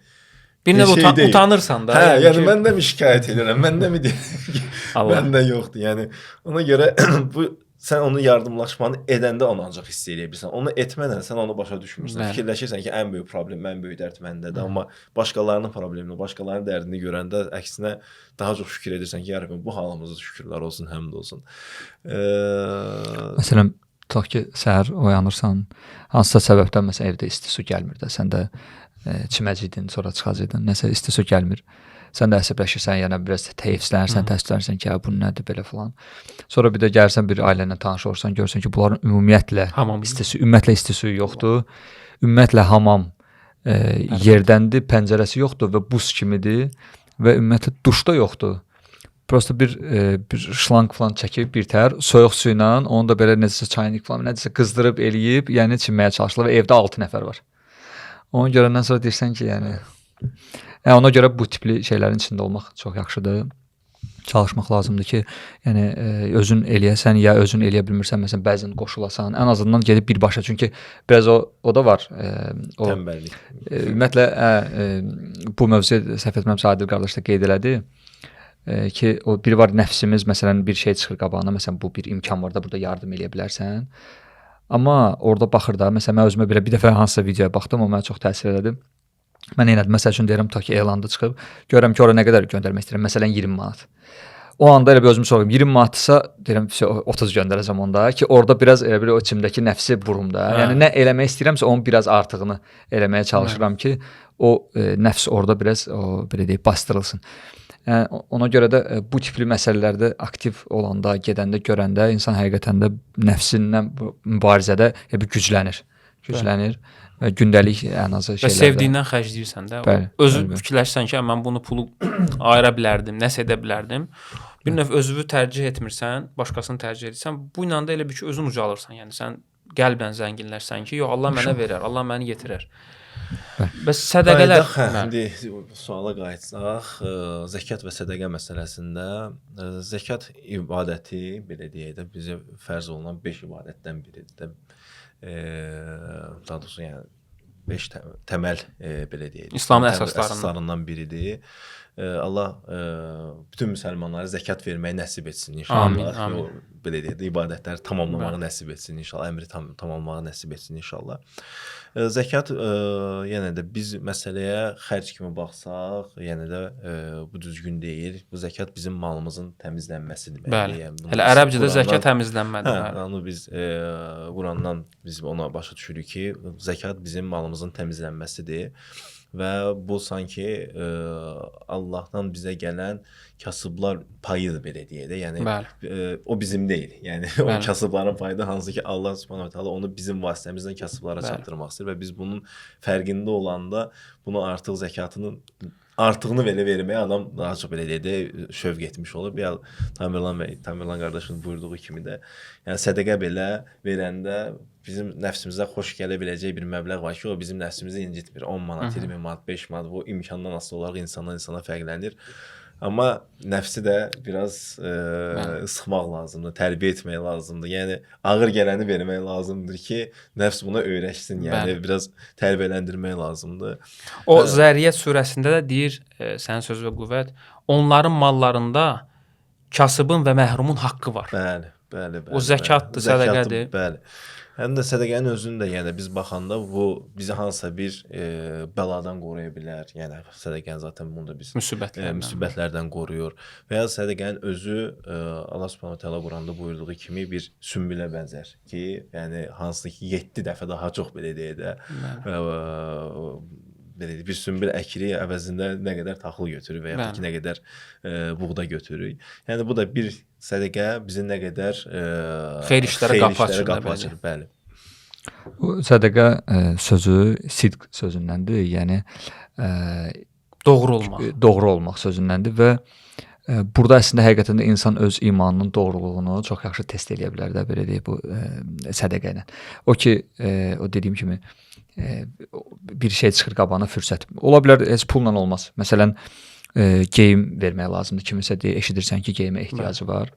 bir növ şey utanırsan da.
Hə, yəni ki... mən də mi şikayət edirəm, mən də mi deyirəm ki, məndə yoxdur. Yəni ona görə bu sən onu yardımlaşmanı edəndə onu ancaq hiss eləyə bilirsən. Onu etmədən sən onu başa düşmürsən. Bəli. Fikirləşirsən ki, ən böyük problem, ən böyük dərd məndədir. Amma başqalarının problemini, başqalarının dərdini görəndə əksinə daha çox şükür edirsən ki, ya Rəbbim, bu halımıza şükürlər olsun, həmd olsun.
Məsələn, tutaq ki, səhər oyanırsan, hansısa səbəbdən məsələn evdə isti su gəlmir də, sən də Çiməcəkdin, sonra çıxacaqdın. Nəsə isti su gəlmir. Sən də əsəbləşirsən, yəni biraz təəssüflənirsən, təəssüflənirsən ki, bu nədir belə falan. Sonra bir də gəlirsən bir ailə ilə tanış olursan, görürsən ki, bunların ümumiyyətlə isti su, ümumiyyətlə isti suyu yoxdur. Ümumiyyətlə hamam yerdəndir, pəncərəsi yoxdur və buz kimidir və ümumiyyətlə duş da yoxdur. Prosta bir şlanq falan çəkib bir tər soyuq su ilə, onu da belə necəsə çaynik falan nədirsə qızdırıb eləyib, yəni çimməyə çalışırlar və evdə 6 nəfər var. Onu görəndən sonra deyirsən ki, yəni ona görə bu tipli şeylərin içində olmaq çox yaxşıdır. Çalışmaq lazımdır ki, yəni özün eləyəsən ya özün eləyə bilmirsən, məsələn bəzən qoşulasan, ən azından gedib birbaşa, çünki biraz o da var, o
tənbəllik.
Ümumiyyətlə bu mövzuya səhv etmirəmsə Adil qardaş da qeyd elədi ki, o bir var nəfsimiz, məsələn bir şey çıxır qabağına, məsələn bu bir imkan var da, burada yardım eləyə bilərsən. Amma orada baxır da, məsələn mən özümə belə bir dəfə hansısa videoya baxdım, o mənə çox təsir elədi. Mən elədim, məsəl üçün deyirəm, tutaq ki, elanda çıxıb, görürəm ki, ora nə qədər göndərmək istəyirəm, məsələn 20 manat. O anda elə bir özümü soruyorum, 20 manatdırsa, deyirəm, 30 göndərəcəm onda ki, orada biraz elə bir o içimdəki nəfsi burum da. Hə. Yəni nə eləmək istəyirəmsə, onun biraz artığını eləməyə çalışıram ki, o nəfs orada biraz o belə deyək, bastırılsın. Yəni ona görə də bu tipli məsələlərdə aktiv olanda, gedəndə, görəndə insan həqiqətən də nəfsindən bu mübarizədə bir güclənir. Güclənir. Və gündəlik ən azı şeylərdə.
Və sevdiyindən xərcləyirsən də. Bəli, özün fikirləşirsən ki, mən bunu pulu ayıra bilərdim, nəsə edə bilərdim. Bir növ özünü tərcih etmirsən, başqasını tərcih edirsən. Bu ilə də elə bir ki, özün ucalırsan. Yəni sən qəlbən zənginlərsən ki, yox Allah mənə verər, Allah məni yetirər. Bəs sədəqələr,
indi suala qayıtsaq, zəkat və sədəqə məsələsində zəkat ibadəti, belə deyək də, bizə fərz olunan 5 ibadətdən biridir də. Daha doğrusu, yəni 5 təməl belə deyək,
İslamın əsaslarından
biridir. Allah bütün müsəlmanlara zəkat verməyi nəsib etsin inşallah.
Amin, amin.
O, belə deyək də, ibadətləri tamamlamağı nəsib etsin inşallah, əmri tamamlamağı nəsib etsin inşallah. Zəkat yenə də biz məsələyə xərc kimi baxsaq, yenə də bu düzgün deyil. Bu zəkat bizim malımızın təmizlənməsi deməkdir.
Bəli. Yəni, hələ ərəbcədə zəkat təmizlənmədir.
Hə, onu biz Qurandan biz ona başa düşürük ki, zəkat bizim malımızın təmizlənməsidir. Və bu sanki Allahdan bizə gələn kasıblar payıdır, belə deyək də. Yəni o bizim deyil. Yəni o kasıbların payıdır, hansı ki Allah Subhanahu taala onu bizim vasitəmizlə kasıblara çatdırmaq istəyir və biz bunun fərqində olanda bunu artıq zəkatının artığını belə verməyə adam daha çox belə deyək də şövq etmiş olur. Bir Tamerlan bəy, Tamerlan qardaşın buyurduğu kimi də, yəni sədəqə belə verəndə bizim nəfsimizə xoş gələ biləcək bir məbləğ var ki, o bizim nəfsimizi incitmir. 10 manat, 20 manat, 5 manat, bu imkandan asılı olaraq insandan insana fərqlənir. Amma nəfsi də biraz sıxmaq lazımdır, tərbiyə etmək lazımdır. Yəni ağır gələni vermək lazımdır ki, nəfs buna öyrəşsin. Yəni biraz tərbiyələndirmək lazımdır.
O Zəriyyət surəsində də deyir, sənin söz və qüvvət, onların mallarında kasıbın və məhrumun haqqı var.
Bəli, bəli, bəli.
O zəkatdır, sədəqədir.
Bəli. Həm də sədəqənin özünü də, yəni biz baxanda bu bizi hansısa bir bəladan qoruya bilər. Yəni sədəqənin zaten bunu da biz müsibətlərdən qoruyur. Və ya sədəqənin özü Allah Subhanahu taala Quranda buyurduğu kimi bir sümbülə bənzər ki, yəni hansı ki 7 dəfə daha çox belə deyək də belə bir sümbül əkirik əvəzində nə qədər taxıl götürür və yaxud ki nə qədər buğda götürürük. Yəni bu da bir sədəqə bizi nə qədər
xeyir işlərə qapı açır.
Bəli.
Bu sədəqə sözü sidq sözündəndir. Yəni
doğru olmaq.
Doğru olmaq sözündəndir və burada əslində həqiqətən də insan öz imanının doğruluğunu çox yaxşı test eləyə bilər də, belə deyək, bu sədəqə ilə. O ki, o dediyim kimi bir şey çıxır qabağına, fürsət. Ola bilər heç pulla olmaz. Məsələn, geyim vermək lazımdır. Kimisə deyə eşidirsən ki, geyimə ehtiyacı var.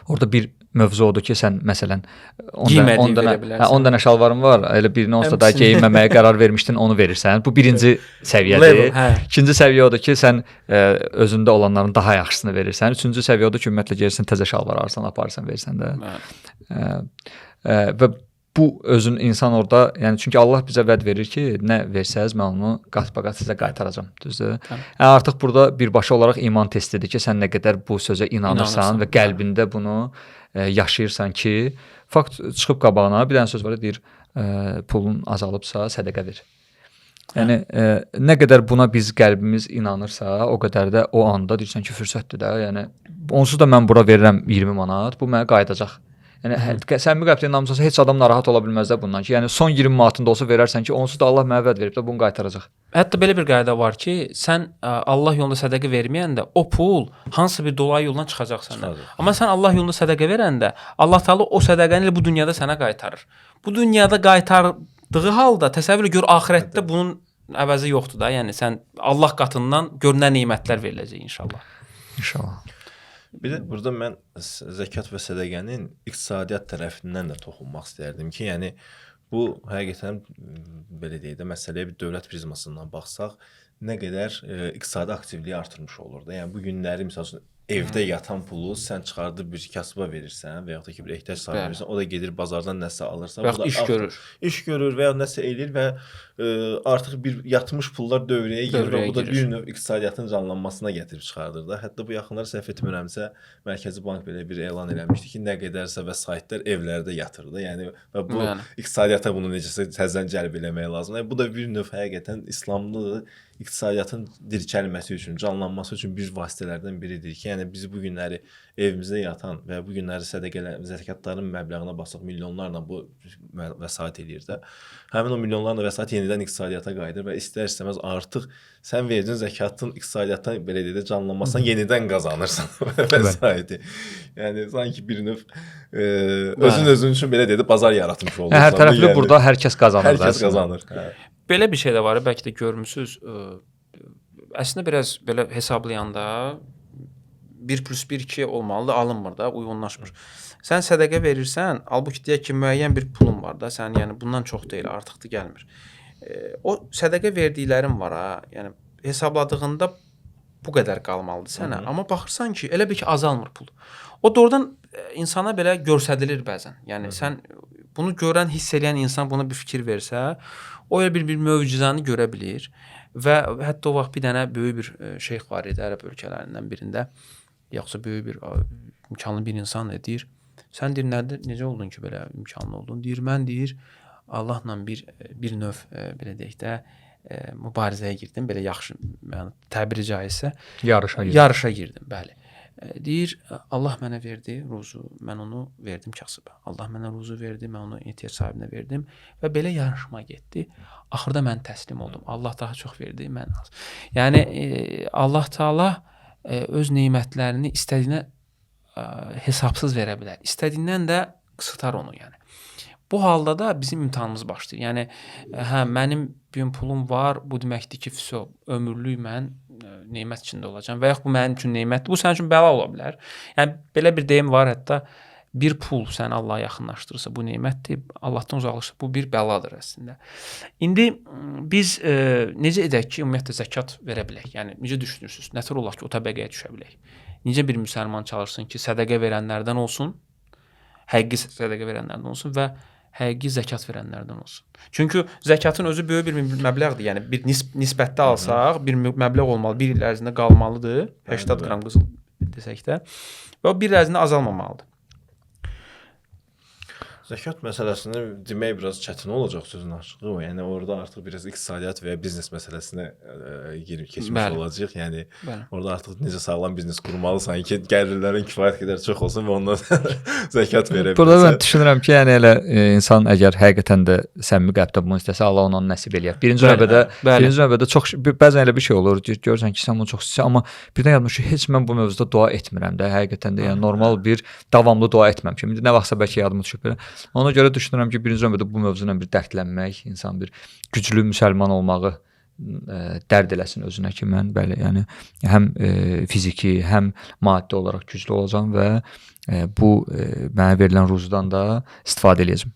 Orada bir mövzu odur ki, sən məsələn 10 dənə şalvarın var, elə birini onsuz da daha geyinməməyə qərar vermişdin, onu verirsən. Bu birinci səviyyədir. İkinci səviyyə odur ki, sən özündə olanların daha yaxşısını verirsən. Üçüncü səviyyə odur ki, ümumiyyətlə gəlirsən təzə şalvar alırsan, aparırsan, verirsən də. Və bu özün insan orada, yəni çünki Allah bizə vəd verir ki, nə versəz mən onu qatbaqat sizə qaytaracam, düzdür? Yəni artıq burada birbaşa olaraq iman testidir ki, sən nə qədər bu sözə inanırsan və qəlbində bunu yaşayırsan ki, fakt çıxıb qabağına bir dənə söz var, deyir, pulun azalıbsa sədəqə ver. Yəni nə qədər buna biz qəlbimiz inanırsa, o qədər də o anda deyirsən ki, fürsətdir də. Yəni onsuz da mən bura verirəm 20 manat, bu mənə qayıdacaq. Yəni səmimi qəlbdən inanmısansa heç adam narahat ola bilməz də bundan ki, yəni son 20 manatını da olsa verərsən ki, onsuz da Allah mənə vəd verib də bunu qaytaracaq.
Hətta belə bir qayda var ki, sən Allah yolunda sədaqə verməyəndə o pul hansısa bir dolayı yoldan çıxacaq səndən. Amma sən Allah yolunda sədaqə verəndə Allah Taala o sədaqəni elə bu dünyada sənə qaytarır. Bu dünyada qaytardığı halda təsəvvür gör axirətdə bunun əvəzi yoxdur da. Yəni sən Allah qatından gör nə nemətlər veriləcək inşallah.
İnşallah.
Bir də burada mən zəkat və sədaqənin iqtisadiyyat tərəfindən də toxunmaq istərdim ki, yəni bu həqiqətən belə deyək də məsələyə bir dövlət prizmasından baxsaq, nə qədər iqtisadi aktivliyi artırmış olur da. Yəni bu günləri məsəl üçün evdə yatan pulu sən çıxardıb bir kasıba verirsən və yaxud da ki bir ehtiyac sahibi verirsən, o da gedir bazardan nəsə alırsa,
və yaxud iş görür.
İş görür və ya nəsə eləyir və artıq bir yatmış pullar dövrəyə girir və bu da bir növ iqtisadiyyatın canlanmasına gətirib çıxardır da. Hətta bu yaxınlar səhv etmirəmsə Mərkəzi Bank belə bir elan eləmişdi ki, nə qədərsə vəsaitlər evlərdə yatır da. Yəni və bu iqtisadiyyata bunu necəsə təzədən cəlb eləmək lazımdır. Yəni, bu da bir növ həqiqətən İslamlı iqtisadiyyatın dirçəlməsi üçün, canlanması üçün bir vasitələrdən biridir ki, yəni biz bu günləri evimizdə yatan və bu günləri sədaqələr, zəkatların məbləğinə basaq milyonlarla bu vəsait eləyir də. Həmin o milyonlarla vəsait yenidən iqtisadiyyata qayıdır və istər-istəməz artıq sən verdiyin zəkatın iqtisadiyyatdan belə deyək də canlanmasından yenidən qazanırsan vəsaiti. Yəni sanki bir növ özün özün üçün belə deyək də bazar yaratmış olursan.
Hər tərəfli yəni, burada hər kəs qazanır.
Hər kəs qazanır. Hə.
Belə bir şey də var, bəlkə də görmüsüz. Əslində biraz belə hesablayanda 1 + 1 2 olmalıdır, alınmır da, uyğunlaşmır. Sən sədaqə verirsən, halbuki deyək ki, müəyyən bir pulun var da, sən yəni bundan çox deyil, artıqdır gəlmir. O sədaqə verdiklərin var ha, yəni hesabladığında bu qədər qalmalıdır sənə. Amma baxırsan ki, elə bil ki, azalmır pul. O doğrudan insana belə göstərilir bəzən. Yəni sən bunu görən, hiss eləyən insan buna bir fikir versə, o elə bir möcüzəni görə bilir. Və hətta o vaxt bir dənə böyük bir şeyx var idi ərəb ölkələrindən birində. Yoxsa böyük bir imkanlı bir insan deyir. Sən deyir, necə oldun ki, belə imkanlı oldun? Deyir, mən deyir, Allahla bir növ belə deyək də mübarizəyə girdim, belə yaxşı, yəni təbiri caizsə
yarışa girdim.
Yarışa girdim, bəli. Deyir, Allah mənə verdi ruzu, mən onu verdim kasıba. Allah mənə ruzu verdi, mən onu ehtiyac sahibinə verdim və belə yarışma getdi. Axırda mən təslim oldum. Allah daha çox verdi, mən az. Yəni Allah Taala öz nemətlərini istədiyinə hesabsız verə bilər. İstədiyindən də qısıtar onu yəni. Bu halda da bizim imtahanımız başlayır. Yəni hə, mənim bir pulum var, bu deməkdir ki, vəsə, ömürlük mən nemət içində olacağam və yaxud bu mənim üçün nemətdir, bu sənin üçün bəla ola bilər. Yəni belə bir deyim var hətta, bir pul səni Allaha yaxınlaşdırırsa bu nemətdir, Allahdan uzaqlaşırsa bu bir bəladır əslində. İndi biz necə edək ki, ümumiyyətlə zəkat verə bilək? Yəni necə düşünürsünüz? Nə tür olaq ki, o təbəqəyə düşə bilək? Necə bir müsəlman çalışsın ki, sədaqə verənlərdən olsun, həqiqi sədaqə verənlərdən olsun və həqiqi zəkat verənlərdən olsun. Çünki zəkatın özü böyük bir məbləğdir. Yəni bir nisbətdə alsaq, bir məbləğ olmalı, bir il ərzində qalmalıdır. 80 qram qızıl desək də. Və o bir il ərzində azalmamalıdır.
Zəkat məsələsini demək biraz çətin olacaq sözün açığı. Yəni orada artıq biraz iqtisadiyyat və ya biznes məsələsinə girib keçmiş
Bəli.
olacaq. Yəni
Bəli.
orada artıq necə sağlam biznes qurmalısan ki, gəlirlərin kifayət qədər çox olsun və ondan zəkat verə
Burada mən
biləsən.
düşünürəm ki, yəni elə insan əgər həqiqətən də səmimi qəlbdə bunu istəsə, Allah ona nəsib eləyər. Birinci
Bəli,
növbədə,
bəli.
birinci növbədə çox bəzən elə bir şey olur, görürsən ki, sən bunu çox istəyirsən, amma birdən yadıma düşür, heç mən bu mövzuda dua etmirəm də, həqiqətən də, yəni normal bir davamlı dua etməmişəm. İndi nə vaxtsa bəlkə yadıma düşüb belə. Ona görə düşünürəm ki, birinci növbədə bu mövzu ilə bir dərdlənmək, insan bir güclü müsəlman olmağı dərd eləsin özünə ki, mən bəli, yəni həm fiziki, həm maddi olaraq güclü olacağam və bu mənə verilən ruzudan da istifadə eləyəcəm.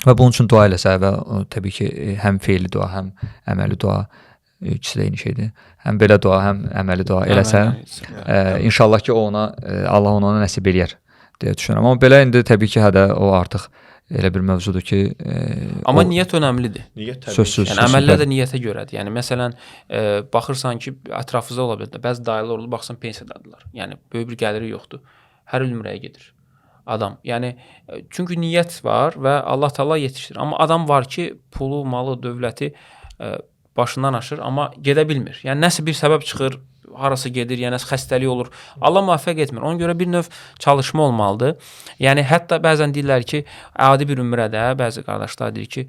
Və bunun üçün dua eləsə və təbii ki, həm feili dua, həm əməli dua, ikisi də eyni şeydir. Həm belə dua, həm əməli dua eləsə, inşallah ki, o ona Allah ona nəsib eləyər deyə düşünürəm. Amma belə indi təbii ki, hə də o artıq elə bir mövzudur ki,
amma niyyət önəmlidir.
Niyyət təbii.
Sözsüz.
Yəni əməllər də niyyətə görədir. Yəni məsələn, baxırsan ki, ətrafınızda ola bilər. Bəzi dayılar olur, baxsan pensiyadadılar. Yəni böyük bir gəliri yoxdur. Hər il ümrəyə gedir adam. Yəni çünki niyyət var və Allah Taala yetişdirir. Amma adam var ki, pulu, malı, dövləti başından aşır, amma gedə bilmir. Yəni nəsə bir səbəb çıxır, harasa gedir, yəni xəstəlik olur. Allah müvəffəq etmir. Ona görə bir növ çalışma olmalıdır. Yəni hətta bəzən deyirlər ki, adi bir ümrədə bəzi qardaşlar deyir ki,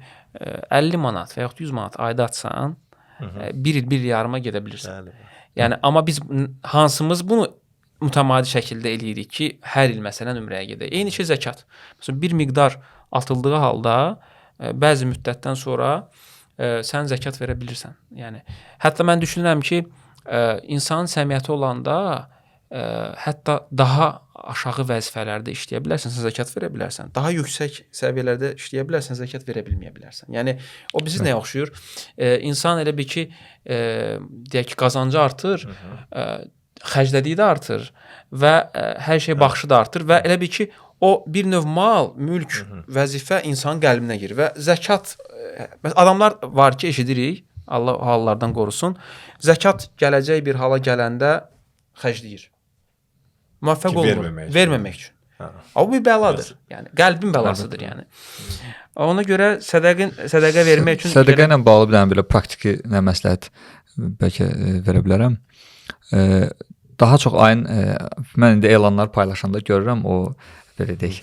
50 manat və yaxud 100 manat ayda atsan, bir il, bir il yarıma gedə bilirsən.
Bəli.
Yəni amma biz hansımız bunu mütəmadi şəkildə eləyirik ki, hər il məsələn ümrəyə gedək. Eyni şey zəkat. Məsələn, bir miqdar atıldığı halda bəzi müddətdən sonra sən zəkat verə bilirsən. Yəni hətta mən düşünürəm ki, insanın səmiyyəti olanda hətta daha aşağı vəzifələrdə işləyə bilərsən, sən zəkat verə bilərsən. Daha yüksək səviyyələrdə işləyə bilərsən, zəkat verə bilməyə bilərsən. Yəni o bizi nəyə oxşuyur? İnsan elə bil ki, deyək ki, qazancı artır, xərclədiyi də artır və hər şey baxışı da artır və elə bil ki, o bir növ mal, mülk, vəzifə insanın qəlbinə girir və zəkat adamlar var ki, eşidirik, Allah o hallardan qorusun. Zəkat gələcək bir hala gələndə xərcləyir. Müvəffəq olmur. Verməmək üçün. Hə. O bir bəladır. Yəni qəlbin bəlasıdır yəni. Ona görə sədəqə vermək üçün
sədəqə ilə bağlı bir dənə belə praktiki nə məsləhət bəlkə verə bilərəm. Daha çox ayın mən indi elanlar paylaşanda görürəm o belə deyək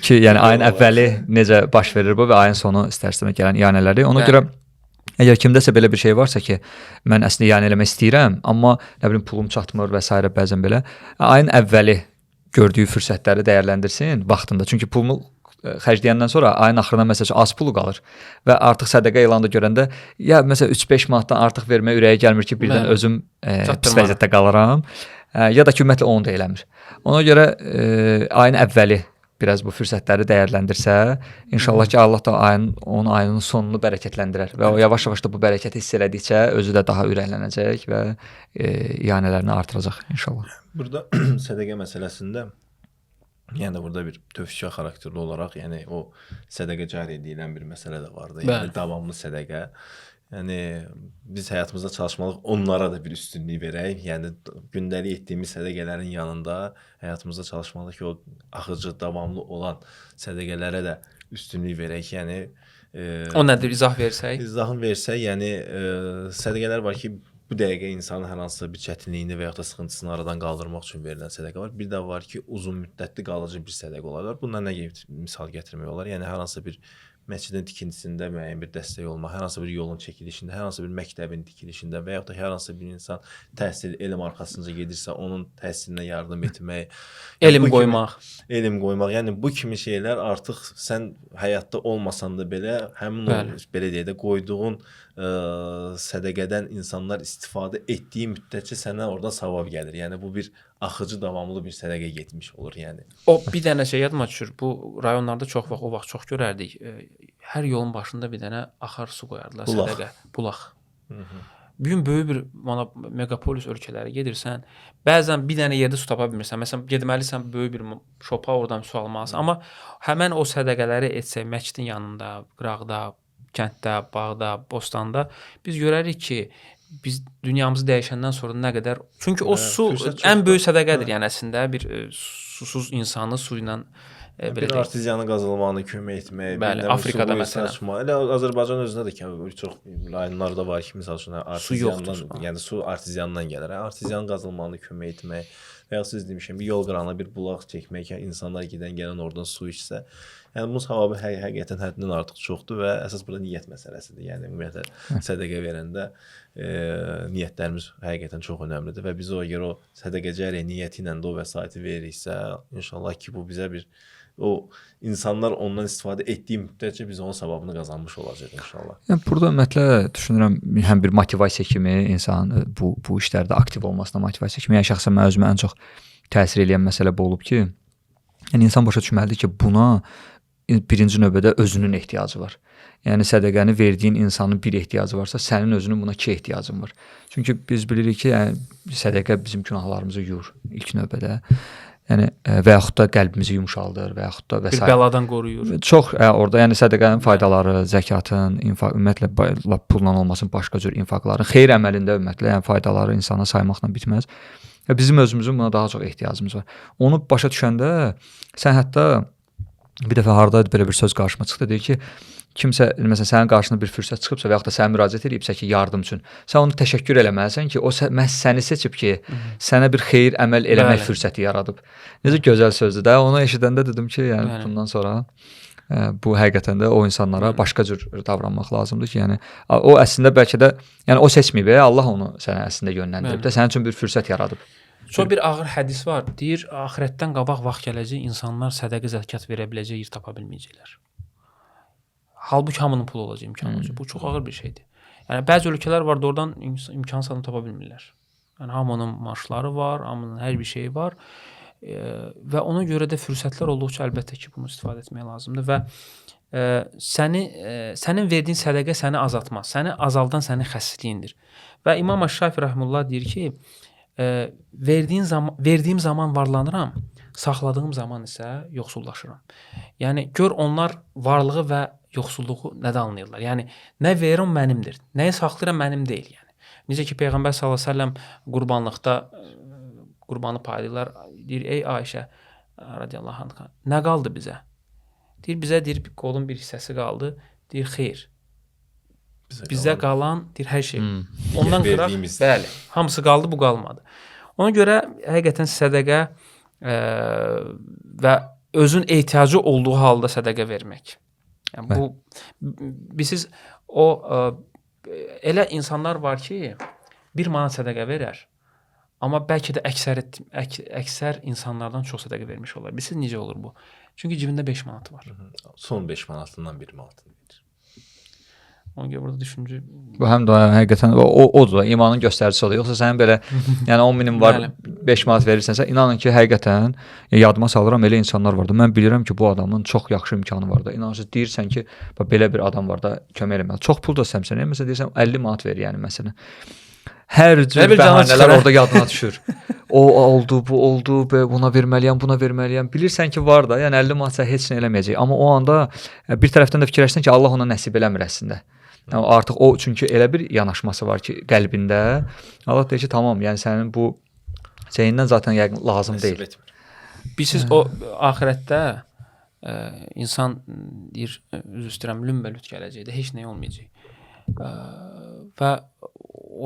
ki, yəni ayın əvvəli necə baş verir bu və ayın sonu istər-istəməz gələn ianələri. Ona görə əgər kimdəsə belə bir şey varsa ki, mən əslində ianə eləmək istəyirəm, amma nə bilim pulum çatmır və s. bəzən belə ayın əvvəli gördüyü fürsətləri dəyərləndirsin vaxtında. Çünki pulunu xərcləyəndən sonra ayın axırına məsəl üçün az pulu qalır və artıq sədəqə elanı da görəndə ya məsələn 3-5 manatdan artıq verməyə ürəyi gəlmir ki, birdən özüm pis vəziyyətdə qalaram. Ya da ki, ümumiyyətlə onu da eləmir. Ona görə ayın əvvəli biraz bu fürsətləri dəyərləndirsə, inşallah ki, Allah da onun ayının sonunu bərəkətləndirər və o yavaş-yavaş da bu bərəkəti hiss elədikcə özü də daha ürəklənəcək və ianələrini artıracaq inşallah.
Burada sədəqə məsələsində yəni burada bir tövsiyə xarakterli olaraq, yəni o sədəqə cariyə deyilən bir məsələ də vardı. Yəni davamlı sədəqə. Yəni biz həyatımızda çalışmalıyıq, onlara da bir üstünlük verək. Yəni gündəlik etdiyimiz sədəqələrin yanında həyatımızda çalışmalıyıq ki, o axıcı, davamlı olan sədəqələrə də üstünlük verək. Yəni
o nədir? İzah versək.
İzahını versək, yəni sədəqələr var ki, bu dəqiqə insanın hər hansısa bir çətinliyini və yaxud da sıxıntısını aradan qaldırmaq üçün verilən sədəqə var. Bir də var ki, uzun müddətli qalıcı bir sədəqə ola bilər. Bundan nə misal gətirmək olar? Yəni hər hansısa bir məscidin tikintisində müəyyən bir dəstək olmaq, hər hansı bir yolun çəkilişində, hər hansı bir məktəbin tikilişində və yaxud da hər hansı bir insan təhsil, elm arxasınca gedirsə, onun təhsilinə yardım etmək,
elm qoymaq,
elm qoymaq. Yəni bu kimi şeylər artıq sən həyatda olmasan da belə həmin o belə deyək də qoyduğun sədəqədən insanlar istifadə etdiyi müddətcə sənə oradan savab gəlir. Yəni bu bir axıcı, davamlı bir sədəqə getmiş olur yəni.
O bir dənə şey yadıma düşür. Bu rayonlarda çox vaxt o vaxt çox görərdik. Hər yolun başında bir dənə axar su qoyardılar sədəqə, bulaq. Bu gün böyük bir megapolis ölkələrə gedirsən, bəzən bir dənə yerdə su tapa bilmirsən. Məsələn, getməlisən böyük bir şopa, oradan su almalısan. Amma həmən o sədəqələri etsək məscidin yanında, qıraqda, kənddə, bağda, bostanda biz görərik ki, biz dünyamızı dəyişəndən sonra nə qədər, çünki o su ən böyük sədəqədir. Yəni əslində bir susuz insanı su ilə
bir arteziyanın qazılmağına kömək etmək,
bəli, Afrikada məsələn.
Saçma. Elə Azərbaycan özündə də ki, çox rayonlarda var ki, məsəl üçün arteziyandan, yəni su arteziyandan gəlir. Arteziyanın qazılmağına kömək etmək və ya siz demişəm, bir yol qırağına bir bulaq çəkmək ki, insanlar gedən gələn oradan su içsə. Yəni bunun savabı həqiqətən həddindən artıq çoxdur və əsas burada niyyət məsələsidir. Yəni ümumiyyətlə sədəqə verəndə niyyətlərimiz həqiqətən çox önəmlidir və biz o əgər o sədəqə cariyə niyyəti ilə də o vəsaiti veririksə, inşallah ki, bu bizə bir o insanlar ondan istifadə etdiyi müddətcə biz onun savabını qazanmış olacağıq inşallah.
Yəni burada ümumiyyətlə düşünürəm həm bir motivasiya kimi insanın bu işlərdə aktiv olmasına motivasiya kimi. Yəni şəxsən mən özümə ən çox təsir eləyən məsələ bu olub ki, yəni insan başa düşməlidir ki, buna birinci növbədə özünün ehtiyacı var. Yəni sədəqəni verdiyin insanın bir ehtiyacı varsa, sənin özünün buna iki ehtiyacın var. Çünki biz bilirik ki, yəni sədəqə bizim günahlarımızı yuyur ilk növbədə. Yəni və yaxud da qəlbimizi yumşaldır və yaxud da və
s. Bir bəladan qoruyur.
Çox orada yəni sədəqənin faydaları, zəkatın, infaq, ümumiyyətlə lap pulla olmasın başqa cür infaqların, xeyir əməlində ümumiyyətlə yəni faydaları insana saymaqla bitməz. Və bizim özümüzün buna daha çox ehtiyacımız var. Onu başa düşəndə sən hətta bir dəfə hardaydı belə bir söz qarşıma çıxdı, deyir ki, kimsə məsələn sənin qarşına bir fürsət çıxıbsa və yaxud da sənə müraciət eləyibsə ki, yardım üçün, sən onu təşəkkür eləməlisən ki, o məhz səni seçib ki, sənə bir xeyir əməl eləmək fürsəti yaradıb. Necə gözəl sözdür də. Onu eşidəndə dedim ki, yəni bundan sonra bu həqiqətən də o insanlara başqa cür davranmaq lazımdır ki, yəni o əslində bəlkə də, yəni o seçməyib, Allah onu sənə əslində yönləndirib də, sənin üçün bir fürsət yaradıb.
Çox bir ağır hədis var. Deyir, axirətdən qabaq vaxt gələcək, insanlar sədəqə, zəkat verə biləcək yer tapa bilməyəcəklər. Halbuki hamının pulu olacaq, imkanı olacaq. Bu çox ağır bir şeydir. Yəni bəzi ölkələr var, oradan imkan sanı tapa bilmirlər. Yəni hamının maaşları var, hamının hər bir şeyi var. Və ona görə də fürsətlər olduqca əlbəttə ki, bunu istifadə etmək lazımdır və sənin verdiyin sədəqə səni azaltmaz. Səni azaldan sənin xəssisliyindir. Və İmam Əş-Şafi rəhməhullah deyir ki, verdiyim zaman varlanıram, saxladığım zaman isə yoxsullaşıram. Yəni gör onlar varlığı və yoxsulluğu nədə anlayırlar. Yəni nə verirəm mənimdir, nəyi saxlayıram mənim deyil yəni. Necə ki Peyğəmbər sallallahu əleyhi və səlləm qurbanlıqda qurbanı paylayırlar. Deyir, ey Ayşə radiyallahu anha, nə qaldı bizə? Deyir, bizə deyir, qolun bir hissəsi qaldı. Deyir, xeyr. Bizə qalan deyir, hər şey. Ondan qıraq, bəli, hamısı qaldı, bu qalmadı. Ona görə həqiqətən sədəqə və özün ehtiyacı olduğu halda sədəqə vermək. Yəni bu bilirsiniz, o elə insanlar var ki, 1 manat sədəqə verər. Amma bəlkə də əksər insanlardan çox sədəqə vermiş olar. Bilirsiniz necə olur bu? Çünki cibində 5 manatı var.
Son 5 manatından 1 manatını verir.
Ona görə burada düşüncə...
Bu həm də həqiqətən odur da, imanın göstəricisi olur. Yoxsa sənin belə, yəni 10 minin var, 5 manat verirsənsə, inanın ki, həqiqətən yadıma salıram, elə insanlar vardı. Mən bilirəm ki, bu adamın çox yaxşı imkanı var da. İnanırsınız, deyirsən ki, bax, belə bir adam var da, kömək eləməli. Çox pul da istəmirsən, məsələn, deyirsən 50 manat ver, yəni məsələn. Hər cür bəhanələr orada yadına düşür. O oldu, bu oldu, buna verməliyəm, buna verməliyəm. Bilirsən ki, var da, yəni 50 manat heç nə eləməyəcək. Amma o anda bir tərəfdən də fikirləşsən ki, Allah ona nəsib eləmir əslində. Yəni artıq o, çünki elə bir yanaşması var ki, qəlbində Allah deyir ki, tamam, yəni sənin bu şeyindən zaten yəqin lazım deyil.
Bilirsiniz, o axirətdə insan deyir, üzr istəyirəm, lümbəlüt gələcək də, heç nə olmayacaq. Və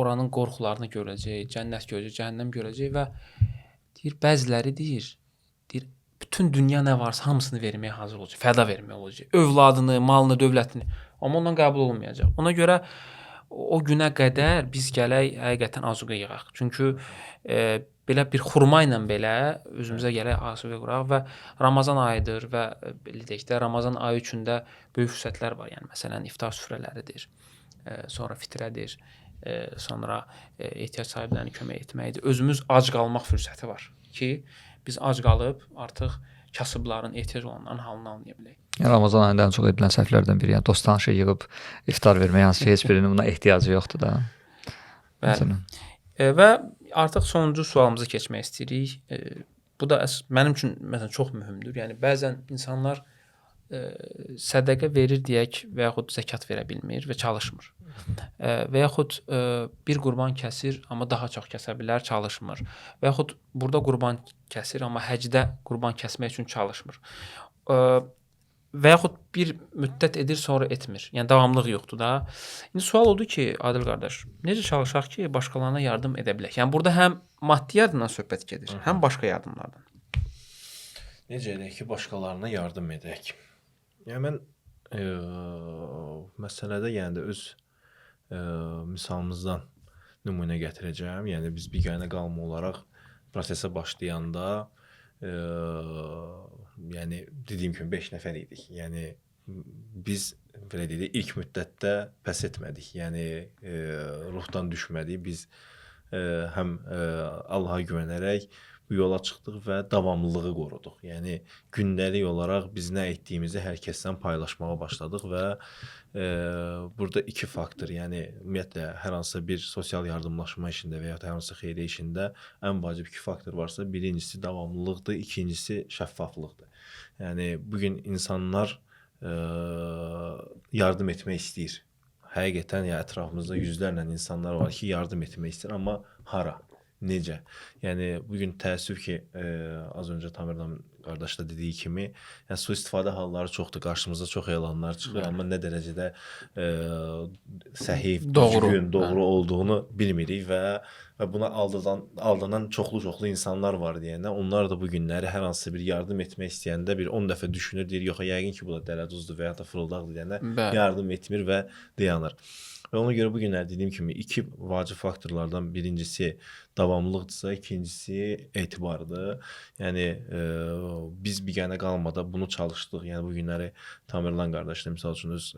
oranın qorxularını görəcək, cənnət görəcək, cəhənnəm görəcək və deyir, bəziləri deyir, bütün dünya nə varsa hamısını verməyə hazır olacaq, fəda verməyə olacaq. Övladını, malını, dövlətini, amma ondan qəbul olmayacaq. Ona görə o günə qədər biz gələk həqiqətən azuqə yığaq. Çünki belə bir xurma ilə belə özümüzə gələk azuqə quraq və Ramazan ayıdır və belə deyək də, Ramazan ayı üçün də böyük fürsətlər var. Yəni məsələn iftar süfrələridir, sonra fitrədir, sonra ehtiyac sahiblərinə kömək etməkdir. Özümüz ac qalmaq fürsəti var ki, biz ac qalıb artıq kasıbların, ehtiyac olanların halını anlaya bilək.
Yəni, Ramazan ayında ən çox edilən səhvlərdən biri, yəni dost tanışı yığıb iftar vermək, hansı ki, heç birinin buna ehtiyacı yoxdur da.
Bəli. Və artıq sonuncu sualımıza keçmək istəyirik. Bu da mənim üçün məsələn çox mühümdür. Yəni bəzən insanlar sədəqə verir deyək və yaxud zəkat verə bilmir və çalışmır. Və yaxud bir qurban kəsir, amma daha çox kəsə bilər, çalışmır. Və yaxud burada qurban kəsir, amma həcdə qurban kəsmək üçün çalışmır. Və yaxud bir müddət edir, sonra etmir. Yəni davamlılıq yoxdur da. İndi sual odur ki, Adil qardaş, necə çalışaq ki, başqalarına yardım edə bilək? Yəni burada həm maddi yardımdan söhbət gedir, həm başqa yardımlardan.
Necə edək ki, başqalarına yardım edək? Yəni mən məsələdə yəni də öz misalımızdan nümunə gətirəcəm. Yəni biz biganə qalma olaraq prosesə başlayanda yəni dediyim kimi 5 nəfər idik. Yəni biz belə deyək, ilk müddətdə pəs etmədik. Yəni ruhdan düşmədik. Biz həm Allaha güvənərək bu yola çıxdıq və davamlılığı qoruduq. Yəni gündəlik olaraq biz nə etdiyimizi hər kəsdən paylaşmağa başladıq və burada iki faktor, yəni ümumiyyətlə hər hansısa bir sosial yardımlaşma işində və ya hər hansısa xeyriyyə işində ən vacib iki faktor varsa, birincisi davamlılıqdır, ikincisi şəffaflıqdır. Yəni bugün insanlar yardım etmək istəyir. Həqiqətən yəni, ətrafımızda yüzlərlə insanlar var ki, yardım etmək istəyir, amma hara? Necə? Yəni bu gün təəssüf ki, az öncə Tamerlan qardaş da dediyi kimi, yəni sui-istifadə halları çoxdur, qarşımıza çox elanlar çıxır, amma nə dərəcədə səhih, düzgün, doğru olduğunu bilmirik və buna aldanan çoxlu insanlar var deyəndə, onlar da bu günləri hər hansı bir yardım etmək istəyəndə bir 10 dəfə düşünür, deyir, yox, yəqin ki, bu da dələduzdur və ya da fırıldaqdır deyəndə yardım etmir və dayanır. Və ona görə bu günlər dediyim kimi iki vacib faktorlardan birincisi davamlılıqdırsa, ikincisi etibardır. Yəni biz biganə qalmadan bunu çalışdıq. Yəni bu günləri Tamerlan qardaşla misal üçün öz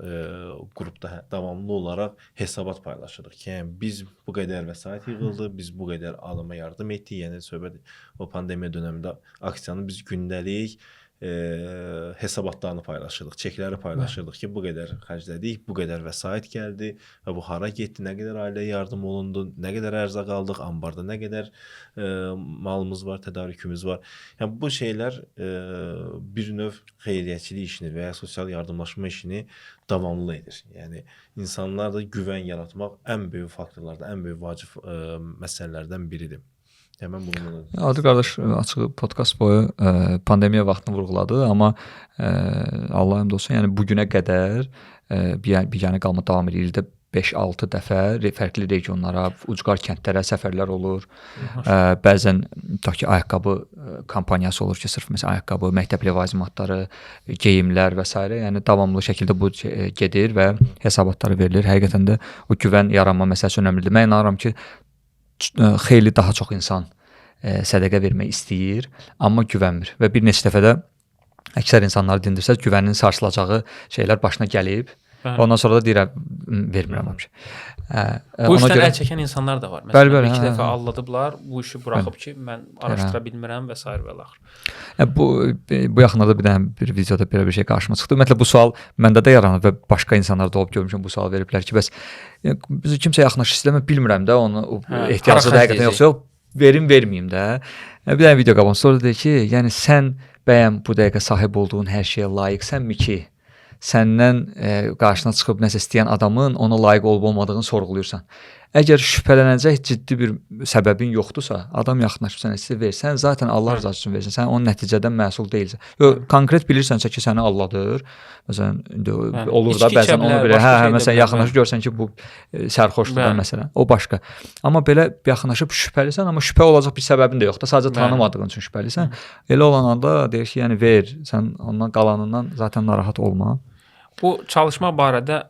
qrupda davamlı olaraq hesabat paylaşırıq ki, yəni biz bu qədər vəsait yığıldı, biz bu qədər adama yardım etdik. Yəni söhbət o pandemiya dönəmində aksiyanı biz gündəlik hesabatlarını paylaşırdıq, çekləri paylaşırdıq ki, bu qədər xərclədik, bu qədər vəsait gəldi və bu hara getdi, nə qədər ailəyə yardım olundu, nə qədər ərzaq aldıq, ambarda nə qədər malımız var, tədarükümüz var. Yəni bu şeylər bir növ xeyriyyəçilik işini və ya sosial yardımlaşma işini davamlı edir. Yəni insanlarda güvən yaratmaq ən böyük faktorlardan, ən böyük vacib məsələlərdən biridir. Yəni mən bunu
Adil qardaş açığı podkast boyu pandemiya vaxtını vurğuladı, amma Allah həmd olsun, yəni bu günə qədər biganə qalma davam edir. İldə 5-6 dəfə fərqli regionlara, ucqar kəndlərə səfərlər olur. Bəzən tutaq ki, ayaqqabı kampaniyası olur ki, sırf məsələn ayaqqabı, məktəb ləvazimatları, geyimlər və s. Yəni davamlı şəkildə bu gedir və hesabatları verilir. Həqiqətən də o güvən yaranma məsələsi önəmlidir. Mən inanıram ki, xeyli daha çox insan sədəqə vermək istəyir, amma güvənmir. Və bir neçə dəfə də əksər insanları dindirsəz, güvənin sarsılacağı şeylər başına gəlib. Bəli. Ondan sonra da deyirəm, vermirəm vəbşə.
Bu işdən əl çəkən insanlar da var. Məsələn, bəli, iki dəfə aldadıblar, bu işi buraxıb ki, mən araşdıra bilmirəm və s. və axır.
Bu yaxınlarda bir dənə bir videoda belə bir şey qarşıma çıxdı. Ümumiyyətlə bu sual məndə də yaranır və başqa insanlar da olub görmüşəm bu sual veriblər ki, bəs bizi kimsə yaxınlaşır istəmə, bilmirəm də onu ehtiyacı da həqiqətən yoxsa yox, verim verməyim də. Bir dənə video qabağım sonra deyir ki, yəni sən bəyəm bu dəqiqə sahib olduğun hər şeyə layiqsənmi ki, səndən qarşına çıxıb nəsə istəyən adamın ona layiq olub olmadığını sorğuluyursan. Əgər şübhələnəcək ciddi bir səbəbin yoxdursa, adam yaxınlaşıb sənə istəyir versən, zaten Allah rızası üçün versən, sən onun nəticədən məsul deyilsən. Yox, konkret bilirsənsə ki, səni aldadır. Məsələn, indi olur da bəzən onu belə, məsələn, yaxınlaşıb görsən ki, bu sərxoşdur da məsələn, o başqa. Amma belə yaxınlaşıb şübhəlisən, amma şübhə olacaq bir səbəbin də yoxdur. Sadəcə tanımadığın üçün şübhəlisən. Elə olan anda deyir ki, yəni ver, sən ondan qalanından zaten narahat olma.
Bu çalışma barədə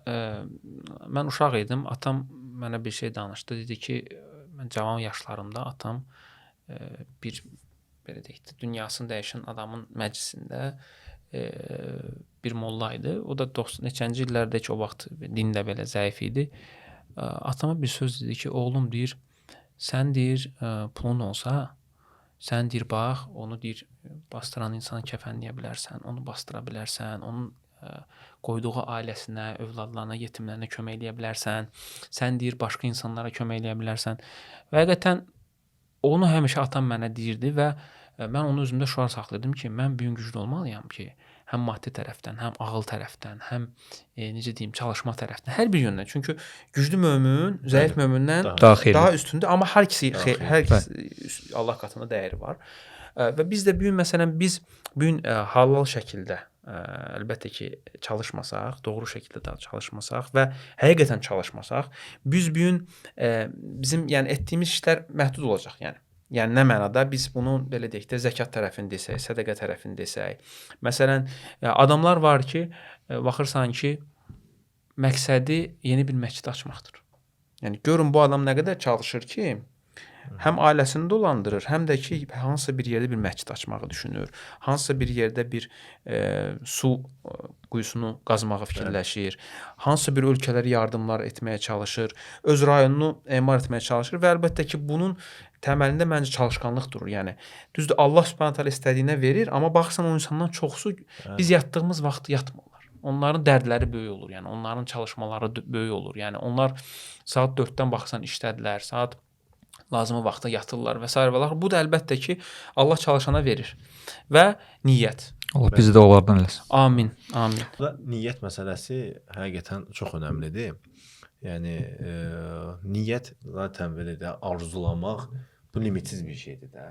mən uşaq idim, atam mənə bir şey danışdı. Dedi ki, mən cavan yaşlarımda atam bir belə deyək də, dünyasını dəyişən adamın məclisində bir molla idi. O da neçənci illərdə ki, o vaxt din də belə zəif idi. Atama bir söz dedi ki, oğlum deyir, sən deyir, pulun olsa, sən deyir, bax, onu deyir, bastıran insanı kəfənləyə bilərsən, onu bastıra bilərsən, onun qoyduğu ailəsinə, övladlarına, yetimlərinə kömək eləyə bilərsən. Sən deyir, başqa insanlara kömək eləyə bilərsən. Və həqiqətən onu həmişə atam mənə deyirdi və mən onu özümdə şüar saxlayırdım ki, mən bu gün güclü olmalıyam ki, həm maddi tərəfdən, həm ağıl tərəfdən, həm necə deyim, çalışma tərəfdən, hər bir yöndən. Çünki güclü mömin zəif mömindən daha üstündür, amma hər ikisi, Allah qatında dəyəri var. Və biz də bu gün, məsələn, biz bu gün halal şəkildə əlbəttə ki, çalışmasaq, doğru şəkildə də çalışmasaq və həqiqətən çalışmasaq, biz bu gün bizim yəni etdiyimiz işlər məhdud olacaq, yəni. Yəni nə mənada biz bunu belə deyək də zəkat tərəfini desək, sədəqə tərəfini desək. Məsələn, adamlar var ki, baxırsan ki, məqsədi yeni bir məscid açmaqdır. Yəni görün bu adam nə qədər çalışır ki, həm ailəsini dolandırır, həm də ki, hansısa bir yerdə bir məscid açmağı düşünür, hansısa bir yerdə bir su quyusunu qazmağı fikirləşir, hansısa bir ölkələrə yardımlar etməyə çalışır, öz rayonunu emar etməyə çalışır və əlbəttə ki, bunun təməlində məncə çalışqanlıq durur. Yəni düzdür, Allah Subhanahu taala istədiyinə verir, amma baxırsan o insandan çoxsu biz yatdığımız vaxt yatmırlar. Onların dərdləri böyük olur. Yəni onların çalışmaları böyük olur. Yəni onlar saat 4-dən baxırsan işlədilər, saat lazımı vaxta yatırlar və s. və. Bu da əlbəttə ki, Allah çalışana verir. Və niyyət.
Allah bizi də onlardan eləsin.
Amin, amin.
Və niyyət məsələsi həqiqətən çox önəmlidir. Yəni niyyət zaten belə də arzulamaq Bu limitsiz bir şeydir də.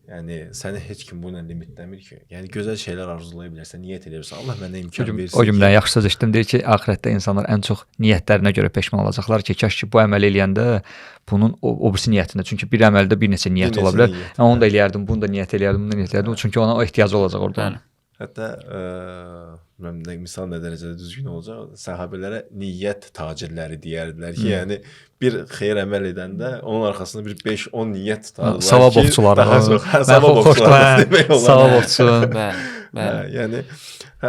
Yəni səni heç kim bununla limitləmir ki. Yəni gözəl şeylər arzulaya bilərsən, niyyət edə bilərsən. Allah mənə imkan versin.
O gündən yaxşı söz eşitdim. Deyir ki, axirətdə insanlar ən çox niyyətlərinə görə peşman olacaqlar ki, kaş ki bu əməli eləyəndə bunun o birisi niyyətində. Çünki bir əməldə bir neçə niyyət ola bilər. Yəni, onu da eləyərdim, bunu da niyyət eləyərdim, bunu da niyyət eləyərdim. Çünki ona o ehtiyacı olacaq orada.
Bəli.
Hətta bilməm misal nə dərəcədə düzgün olacaq, səhabələrə niyyət tacirləri deyərdilər ki, yəni bir xeyir əməl edəndə onun arxasında bir 5-10 niyyət tutardılar.
Savab oxçuları.
Daha çox savab oxçuları demək olar.
Savab oxçu.
Bəli, bəli.
Yəni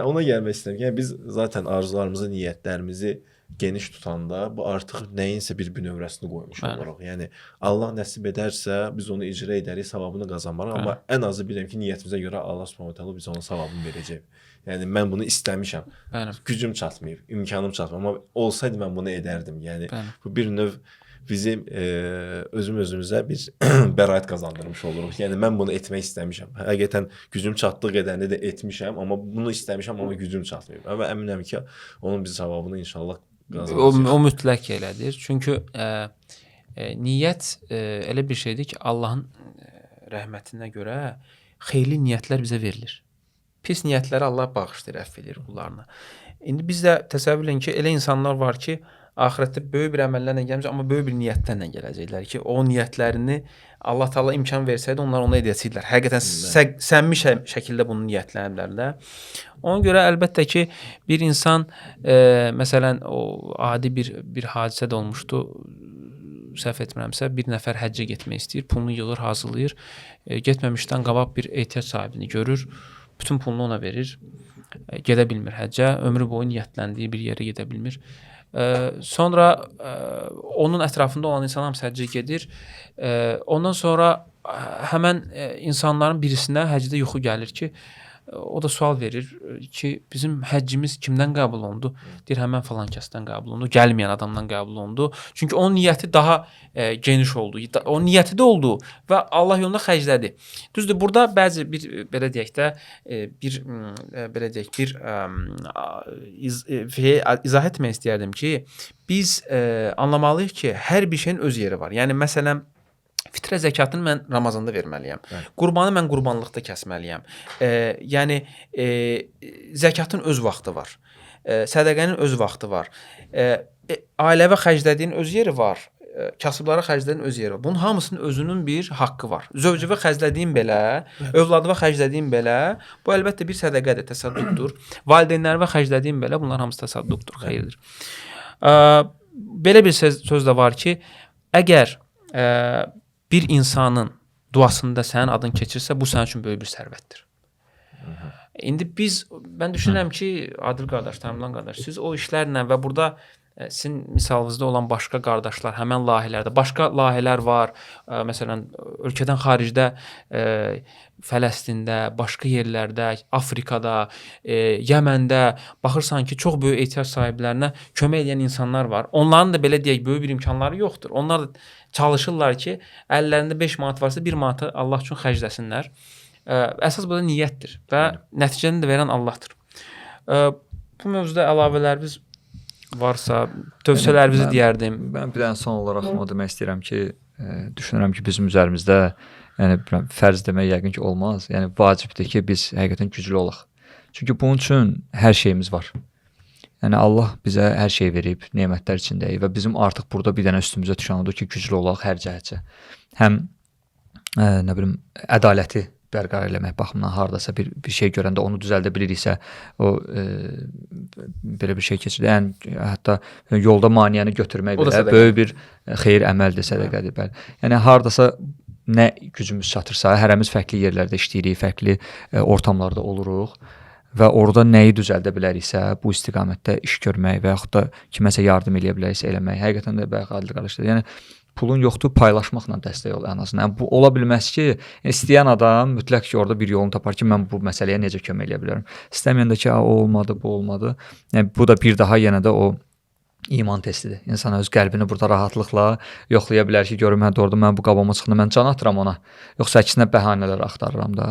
ona gəlmək istəyirəm. Yəni biz zaten arzularımızı, niyyətlərimizi geniş tutanda bu artıq nəyinsə bir bünövrəsini qoymuş oluruq. Yəni Allah nəsib edərsə biz onu icra edərik, savabını qazanmarıq, amma ən azı bilirəm ki, niyyətimizə görə Allah Subhanahu taala bizə onun savabını verəcək. Yəni mən bunu istəmişəm.
Bəli.
Gücüm çatmayıb, imkanım çatmır, amma olsaydı mən bunu edərdim. Yəni
Bəli.
bu bir növ bizim özüm özümüzə bir bəraət qazandırmış oluruq. Yəni mən bunu etmək istəmişəm. Həqiqətən gücüm çatdığı qədərini də etmişəm, amma bunu istəmişəm, amma gücüm çatmayıb. Amma əminəm ki, onun biz savabını inşallah qazanacağıq.
O mütləq elədir. Çünki niyyət elə bir şeydir ki, Allahın rəhmətinə görə xeyirli niyyətlər bizə verilir. Pis niyyətləri Allah bağışlayır, əfv eləyir qullarına. İndi biz də təsəvvür edin ki, elə insanlar var ki, axirətdə böyük bir əməllərlə gəlməyəcək, amma böyük bir niyyətlərlə gələcəklər ki, o niyyətlərini Allah Taala imkan versəydi, onlar onu edəcəkdilər. Həqiqətən səmimi şəkildə bunu niyyətləniblər də. Ona görə əlbəttə ki, bir insan məsələn o adi bir hadisə də olmuşdu. Səhv etmirəmsə, bir nəfər həccə getmək istəyir, pulunu yığır, hazırlayır. Getməmişdən qabaq bir ehtiyac sahibini görür, bütün pulunu ona verir. Gedə bilmir həccə, ömrü boyu niyyətləndiyi bir yerə gedə bilmir. Sonra onun ətrafında olan insan hamısı həccə gedir. Ondan sonra həmən insanların birisinə həccdə yuxu gəlir ki, o da sual verir ki, bizim həccimiz kimdən qəbul olundu? Deyir, həmən falan kəsdən qəbul olundu, gəlməyən adamdan qəbul olundu. Çünki onun niyyəti daha geniş oldu. Onun niyyəti də oldu və Allah yolunda xərclədi. Düzdür, burada bəzi bir belə deyək də bir izah etmək istəyərdim ki, biz anlamalıyıq ki, hər bir şeyin öz yeri var. Yəni məsələn, fitrə zəkatını mən Ramazanda verməliyəm.
Bəli.
Qurbanı mən qurbanlıqda kəsməliyəm. Yəni zəkatın öz vaxtı var. Sədəqənin öz vaxtı var. Ailəvə xərclədiyin öz yeri var. Kasıblara xərclədiyin öz yeri var. Bunun hamısının özünün bir haqqı var. Zövcəvə xərclədiyin belə, övladıva xərclədiyin belə, bu əlbəttə bir sədəqədir, təsadduqdur. Valideynlərinə xərclədiyin belə, bunlar hamısı təsadduqdur, xeyirdir. Belə bir söz də var ki, əgər bir insanın duasında sənin adın keçirsə, bu sənin üçün böyük bir sərvətdir. İndi mən düşünürəm ki, Adil qardaş, Təmran qardaş, siz o işlərlə və burada sizin misalınızda olan başqa qardaşlar, həmən layihələrdə, başqa layihələr var. Məsələn, ölkədən xaricdə, Fələstində, başqa yerlərdə, Afrikada, Yəməndə baxırsan ki, çox böyük ehtiyac sahiblərinə kömək edən insanlar var. Onların da belə deyək, böyük bir imkanları yoxdur. Onlar da çalışırlar ki, əllərində 5 manat varsa, 1 manatı Allah üçün xərcləsinlər. Əsas burada niyyətdir və nəticəni də verən Allahdır. Bu mövzuda əlavələriniz varsa, tövsiyələrinizi deyərdim.
Mən bir dənə son olaraq onu demək istəyirəm ki, düşünürəm ki, bizim üzərimizdə, yəni fərz demək yəqin ki, olmaz. Yəni vacibdir ki, biz həqiqətən güclü olaq. Çünki bunun üçün hər şeyimiz var. Yəni Allah bizə hər şey verib, nemətlər içindəyik və bizim artıq burada bir dənə üstümüzə düşən odur ki, güclü olaq hər cəhətcə. Həm nə bilim, ədaləti bərqərar eləmək baxımından hardasa bir şey görəndə onu düzəldə biliriksə, o belə bir şey keçirir. Yəni hətta yolda maneəni götürmək belə böyük bir xeyir əməldir, sədəqədir, bəli. Yəni hardasa nə gücümüz çatırsa, hərəmiz fərqli yerlərdə işləyirik, fərqli ortamlarda oluruq və orada nəyi düzəldə biləriksə, bu istiqamətdə iş görmək və yaxud da kiməsə yardım eləyə biləriksə eləmək. Həqiqətən də bayaq Adil qardaş dedi. Yəni pulun yoxdur, paylaşmaqla dəstək ol ən azından. Yəni, bu ola bilməz ki, istəyən adam mütləq ki, orada bir yolunu tapar ki, mən bu məsələyə necə kömək eləyə bilərəm. İstəməyən də ki, o olmadı, bu olmadı. Yəni bu da bir daha yenə də o iman testidir. İnsan öz qəlbini burada rahatlıqla yoxlaya bilər ki, görüm, hə, doğrudan mən bu qabama çıxanda mən can atıram ona. Yoxsa əksinə bəhanələr axtarıram da.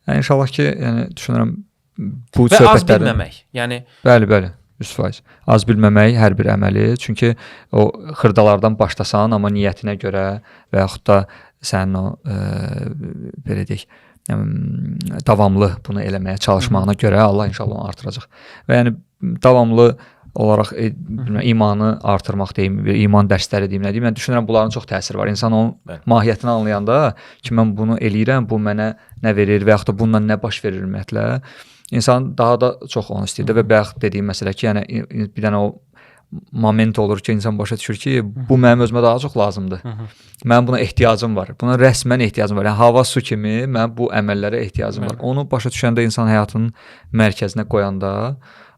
Yəni inşallah ki, yəni düşünürəm bu
və
söhbətləri
az bilməmək. Yəni
bəli, bəli. 100%. Az bilməmək hər bir əməli, çünki o xırdalardan başlasan, amma niyyətinə görə və yaxud da sənin o belə deyək, davamlı bunu eləməyə çalışmağına görə Allah inşallah onu artıracaq. Və yəni davamlı olaraq bilmirəm, imanı artırmaq deyim, bir iman dərsləri deyim, nə deyim. Mən düşünürəm bunların çox təsiri var. İnsan onun mahiyyətini anlayanda ki, mən bunu eləyirəm, bu mənə nə verir və yaxud da bununla nə baş verir ümumiyyətlə, insan daha da çox onu istəyir də. Və bayaq dediyim məsələ ki, yəni bir dənə o moment olur ki, insan başa düşür ki, bu mənim özümə daha çox lazımdır. Mənim buna ehtiyacım var. Buna rəsmən ehtiyacım var. Yəni hava, su kimi mənim bu əməllərə ehtiyacım var. Onu başa düşəndə insan həyatının mərkəzinə qoyanda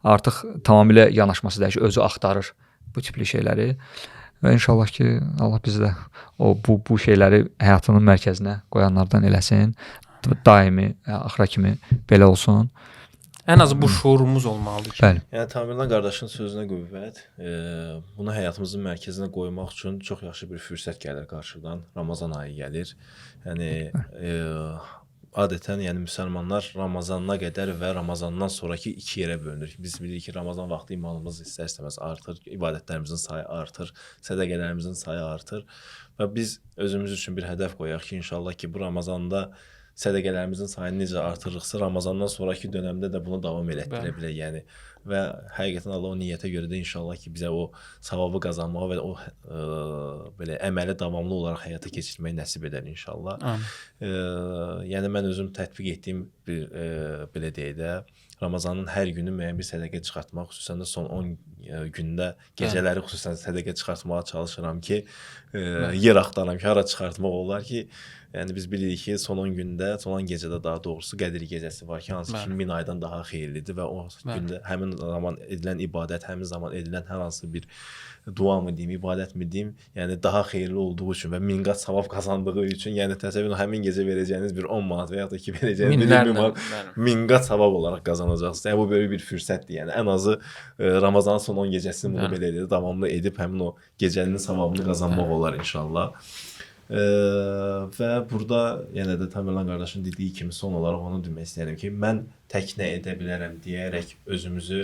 artıq tamamilə yanaşması dəyişir, özü axtarır bu tipli şeyləri. Və inşallah ki, Allah bizi də o bu şeyləri həyatının mərkəzinə qoyanlardan eləsin. Daimi, axıra kimi belə olsun.
Ən azı bu şuurumuz olmalıdır ki.
Bəli.
Yəni Tamerlan qardaşın sözünə qüvvət, bunu həyatımızın mərkəzinə qoymaq üçün çox yaxşı bir fürsət gəlir qarşıdan. Ramazan ayı gəlir. Yəni adətən yəni müsəlmanlar Ramazanına qədər və Ramazandan sonrakı iki yerə bölünür. Biz bilirik ki, Ramazan vaxtı imanımız istər-istəməz artır, ibadətlərimizin sayı artır, sədəqələrimizin sayı artır və biz özümüz üçün bir hədəf qoyaq ki, inşallah ki, bu Ramazanda sədəqələrimizin sayını necə artırırıqsa, Ramazandan sonrakı dönəmdə də bunu davam elətdirə bilək. Yəni və həqiqətən Allah o niyyətə görə də inşallah ki, bizə o savabı qazanmağı və o belə əməli davamlı olaraq həyata keçirməyi nəsib edər inşallah. Yəni mən özüm tətbiq etdiyim bir belə deyək də, Ramazanın hər günü müəyyən bir sədəqə çıxartmaq, xüsusən də son 10 gündə gecələri xüsusən sədəqə çıxartmağa çalışıram ki, yer axtarıram ki, hara çıxartmaq olar ki, yəni biz bilirik ki, son 10 gündə, son 10 gecədə daha doğrusu Qədir gecəsi var ki, hansı ki 1000 aydan daha xeyirlidir və o gündə həmin zaman edilən ibadət, həmin zaman edilən hər hansı bir dua mı deyim, ibadət mi deyim, yəni daha xeyirli olduğu üçün və 1000 qat savab qazandığı üçün, yəni təsəvvür edin, həmin gecə verəcəyiniz bir 10 manat və ya da ki verəcəyiniz bir 20 manat 1000 qat savab olaraq qazanacaqsınız. Yəni bu böyük bir fürsətdir. Yəni ən azı Ramazanın son 10 gecəsini bunu belə edib, davamlı edib həmin o gecənin savabını qazanmaq olar inşallah. Və burada yenə də Tamerlan qardaşın dediyi kimi son olaraq onu demək istəyirəm ki, mən tək nə edə bilərəm deyərək özümüzü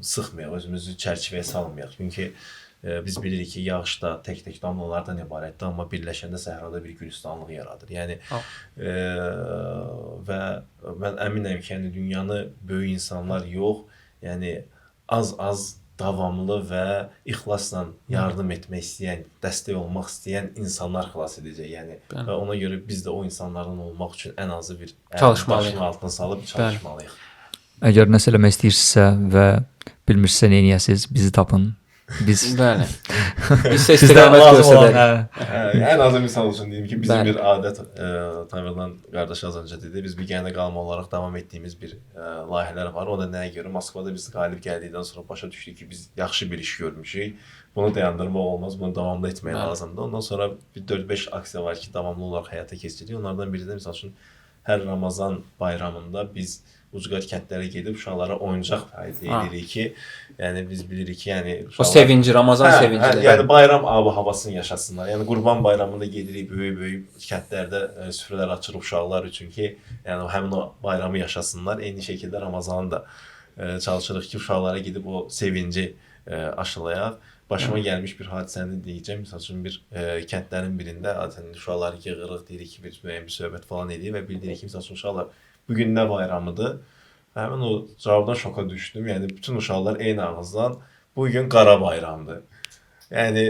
sıxmayaq, özümüzü çərçivəyə salmayaq. Çünki biz bilirik ki, yağış da tək-tək damlalardan ibarətdir, amma birləşəndə səhrada bir gülistanlıq yaradır. Yəni və mən əminəm ki, yəni dünyanı böyük insanlar yox, yəni az-az davamlı və ixlasla yardım etmək istəyən, dəstək olmaq istəyən insanlar xilas edəcək. Yəni və ona görə biz də o insanlardan olmaq üçün ən azı bir
çalışmalıyıq,
altına salıb çalışmalıyıq.
Əgər nəsə eləmək istəyirsinizsə və bilmirsinizsə nə edəsiniz, bizi tapın. Biz
bəli. Biz istiqamət göstərək.
Ən azı misal üçün deyim ki, bizim bir adət Tamerlan qardaş az öncə dedi, biz biganə qalma olaraq davam etdiyimiz bir layihələr var. O da nəyə görə? Moskvada biz qalib gəldikdən sonra başa düşdük ki, biz yaxşı bir iş görmüşük. Bunu dayandırmaq olmaz, bunu davamlı etmək lazımdır. Ondan sonra bir 4-5 aksiya var ki, davamlı olaraq həyata keçiririk. Onlardan biri də misal üçün hər Ramazan bayramında biz ucqar kəndlərə gedib uşaqlara oyuncaq hədiyyə edirik ki, yəni biz bilirik ki, yəni
uşaqlar, o sevinci, Ramazan sevinci.
Yəni bayram ab-havasını yaşasınlar. Yəni Qurban bayramında gedirik böyük-böyük kəndlərdə süfrələr açırıq uşaqlar üçün ki, yəni həmin o bayramı yaşasınlar. Eyni şəkildə Ramazanı da çalışırıq ki, uşaqlara gedib o sevinci aşılayaq. Başıma gəlmiş bir hadisəni deyəcəm. Məsəl üçün bir kəndlərin birində adətən uşaqları yığırıq, deyirik ki, bir müəyyən bir söhbət falan edirik və bildirik ki, məsəl üçün uşaqlar bu gün nə bayramıdır? Həmin o cavabdan şoka düşdüm. Yəni bütün uşaqlar eyni ağızdan bu gün qara bayramdır. Yəni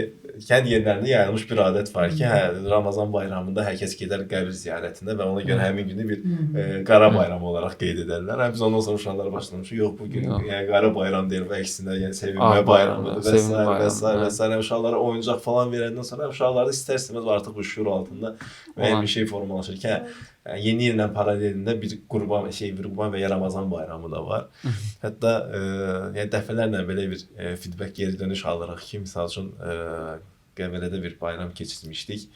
kənd yerlərində yayılmış bir adət var ki, Ramazan bayramında hər kəs gedər qəbir ziyarətinə və ona görə həmin günü bir qara bayramı olaraq qeyd edərlər. Hə, biz ondan sonra uşaqlara başlamışıq. Yox, bu gün yəni qara bayram deyil, və əksinə yəni sevinmə bayramıdır və s. və s. və s. Uşaqlara oyuncaq falan verəndən sonra uşaqlarda istər-istəməz artıq bu şüur altında müəyyən bir şey formalaşır ki, yeni illə paralelində bir qurban bir qurban və ya Ramazan bayramı da var. Hətta yəni dəfələrlə belə bir feedback, geri dönüş alırıq ki, misal üçün Qəbələdə bir bayram keçirmişdik.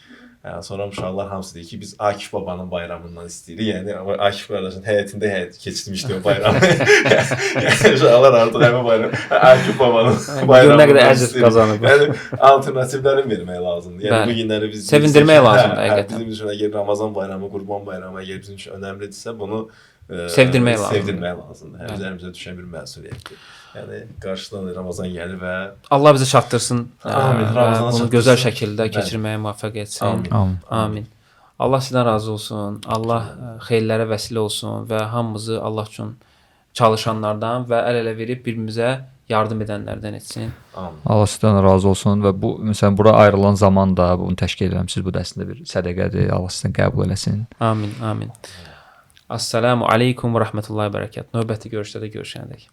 Sonra uşaqlar hamısı deyir ki, biz Akif babanın bayramından istəyirik. Yəni Akif qardaşın həyətində keçirmişdi o bayramı. Yəni uşaqlar artıq həmin bayram Akif babanın bayramından
nə qədər əcr qazanıb.
Yəni alternativlərin vermək lazımdır. Yəni bu günləri biz
sevindirmək lazımdır həqiqətən.
Bizim üçün əgər Ramazan bayramı, Qurban bayramı əgər bizim üçün önəmlidirsə, bunu
Sevdirmək lazımdır.
Sevdirmək lazımdır. Hə, üzərimizə düşən bir məsuliyyətdir. Yəni qarşıdan Ramazan gəlir və
Allah bizə çatdırsın.
Amin.
Və
Ramazana
bunu
çatdırsın.
gözəl şəkildə
Bəli.
keçirməyə müvəffəq etsin.
Amin.
Amin.
Amin. Allah sizdən razı olsun. Allah xeyirlərə vəsilə olsun və hamımızı Allah üçün çalışanlardan və əl-ələ verib bir-birimizə yardım edənlərdən etsin.
Amin.
Allah sizdən razı olsun və bu məsələn bura ayrılan zaman da bunu təşkil edirəm. Bu da əslində bir sədaqədir. Allah sizdən qəbul eləsin.
Amin, amin. Assalamu aleykum və rəhmətullahi və bərəkət. Növbəti görüşdə də görüşənədək.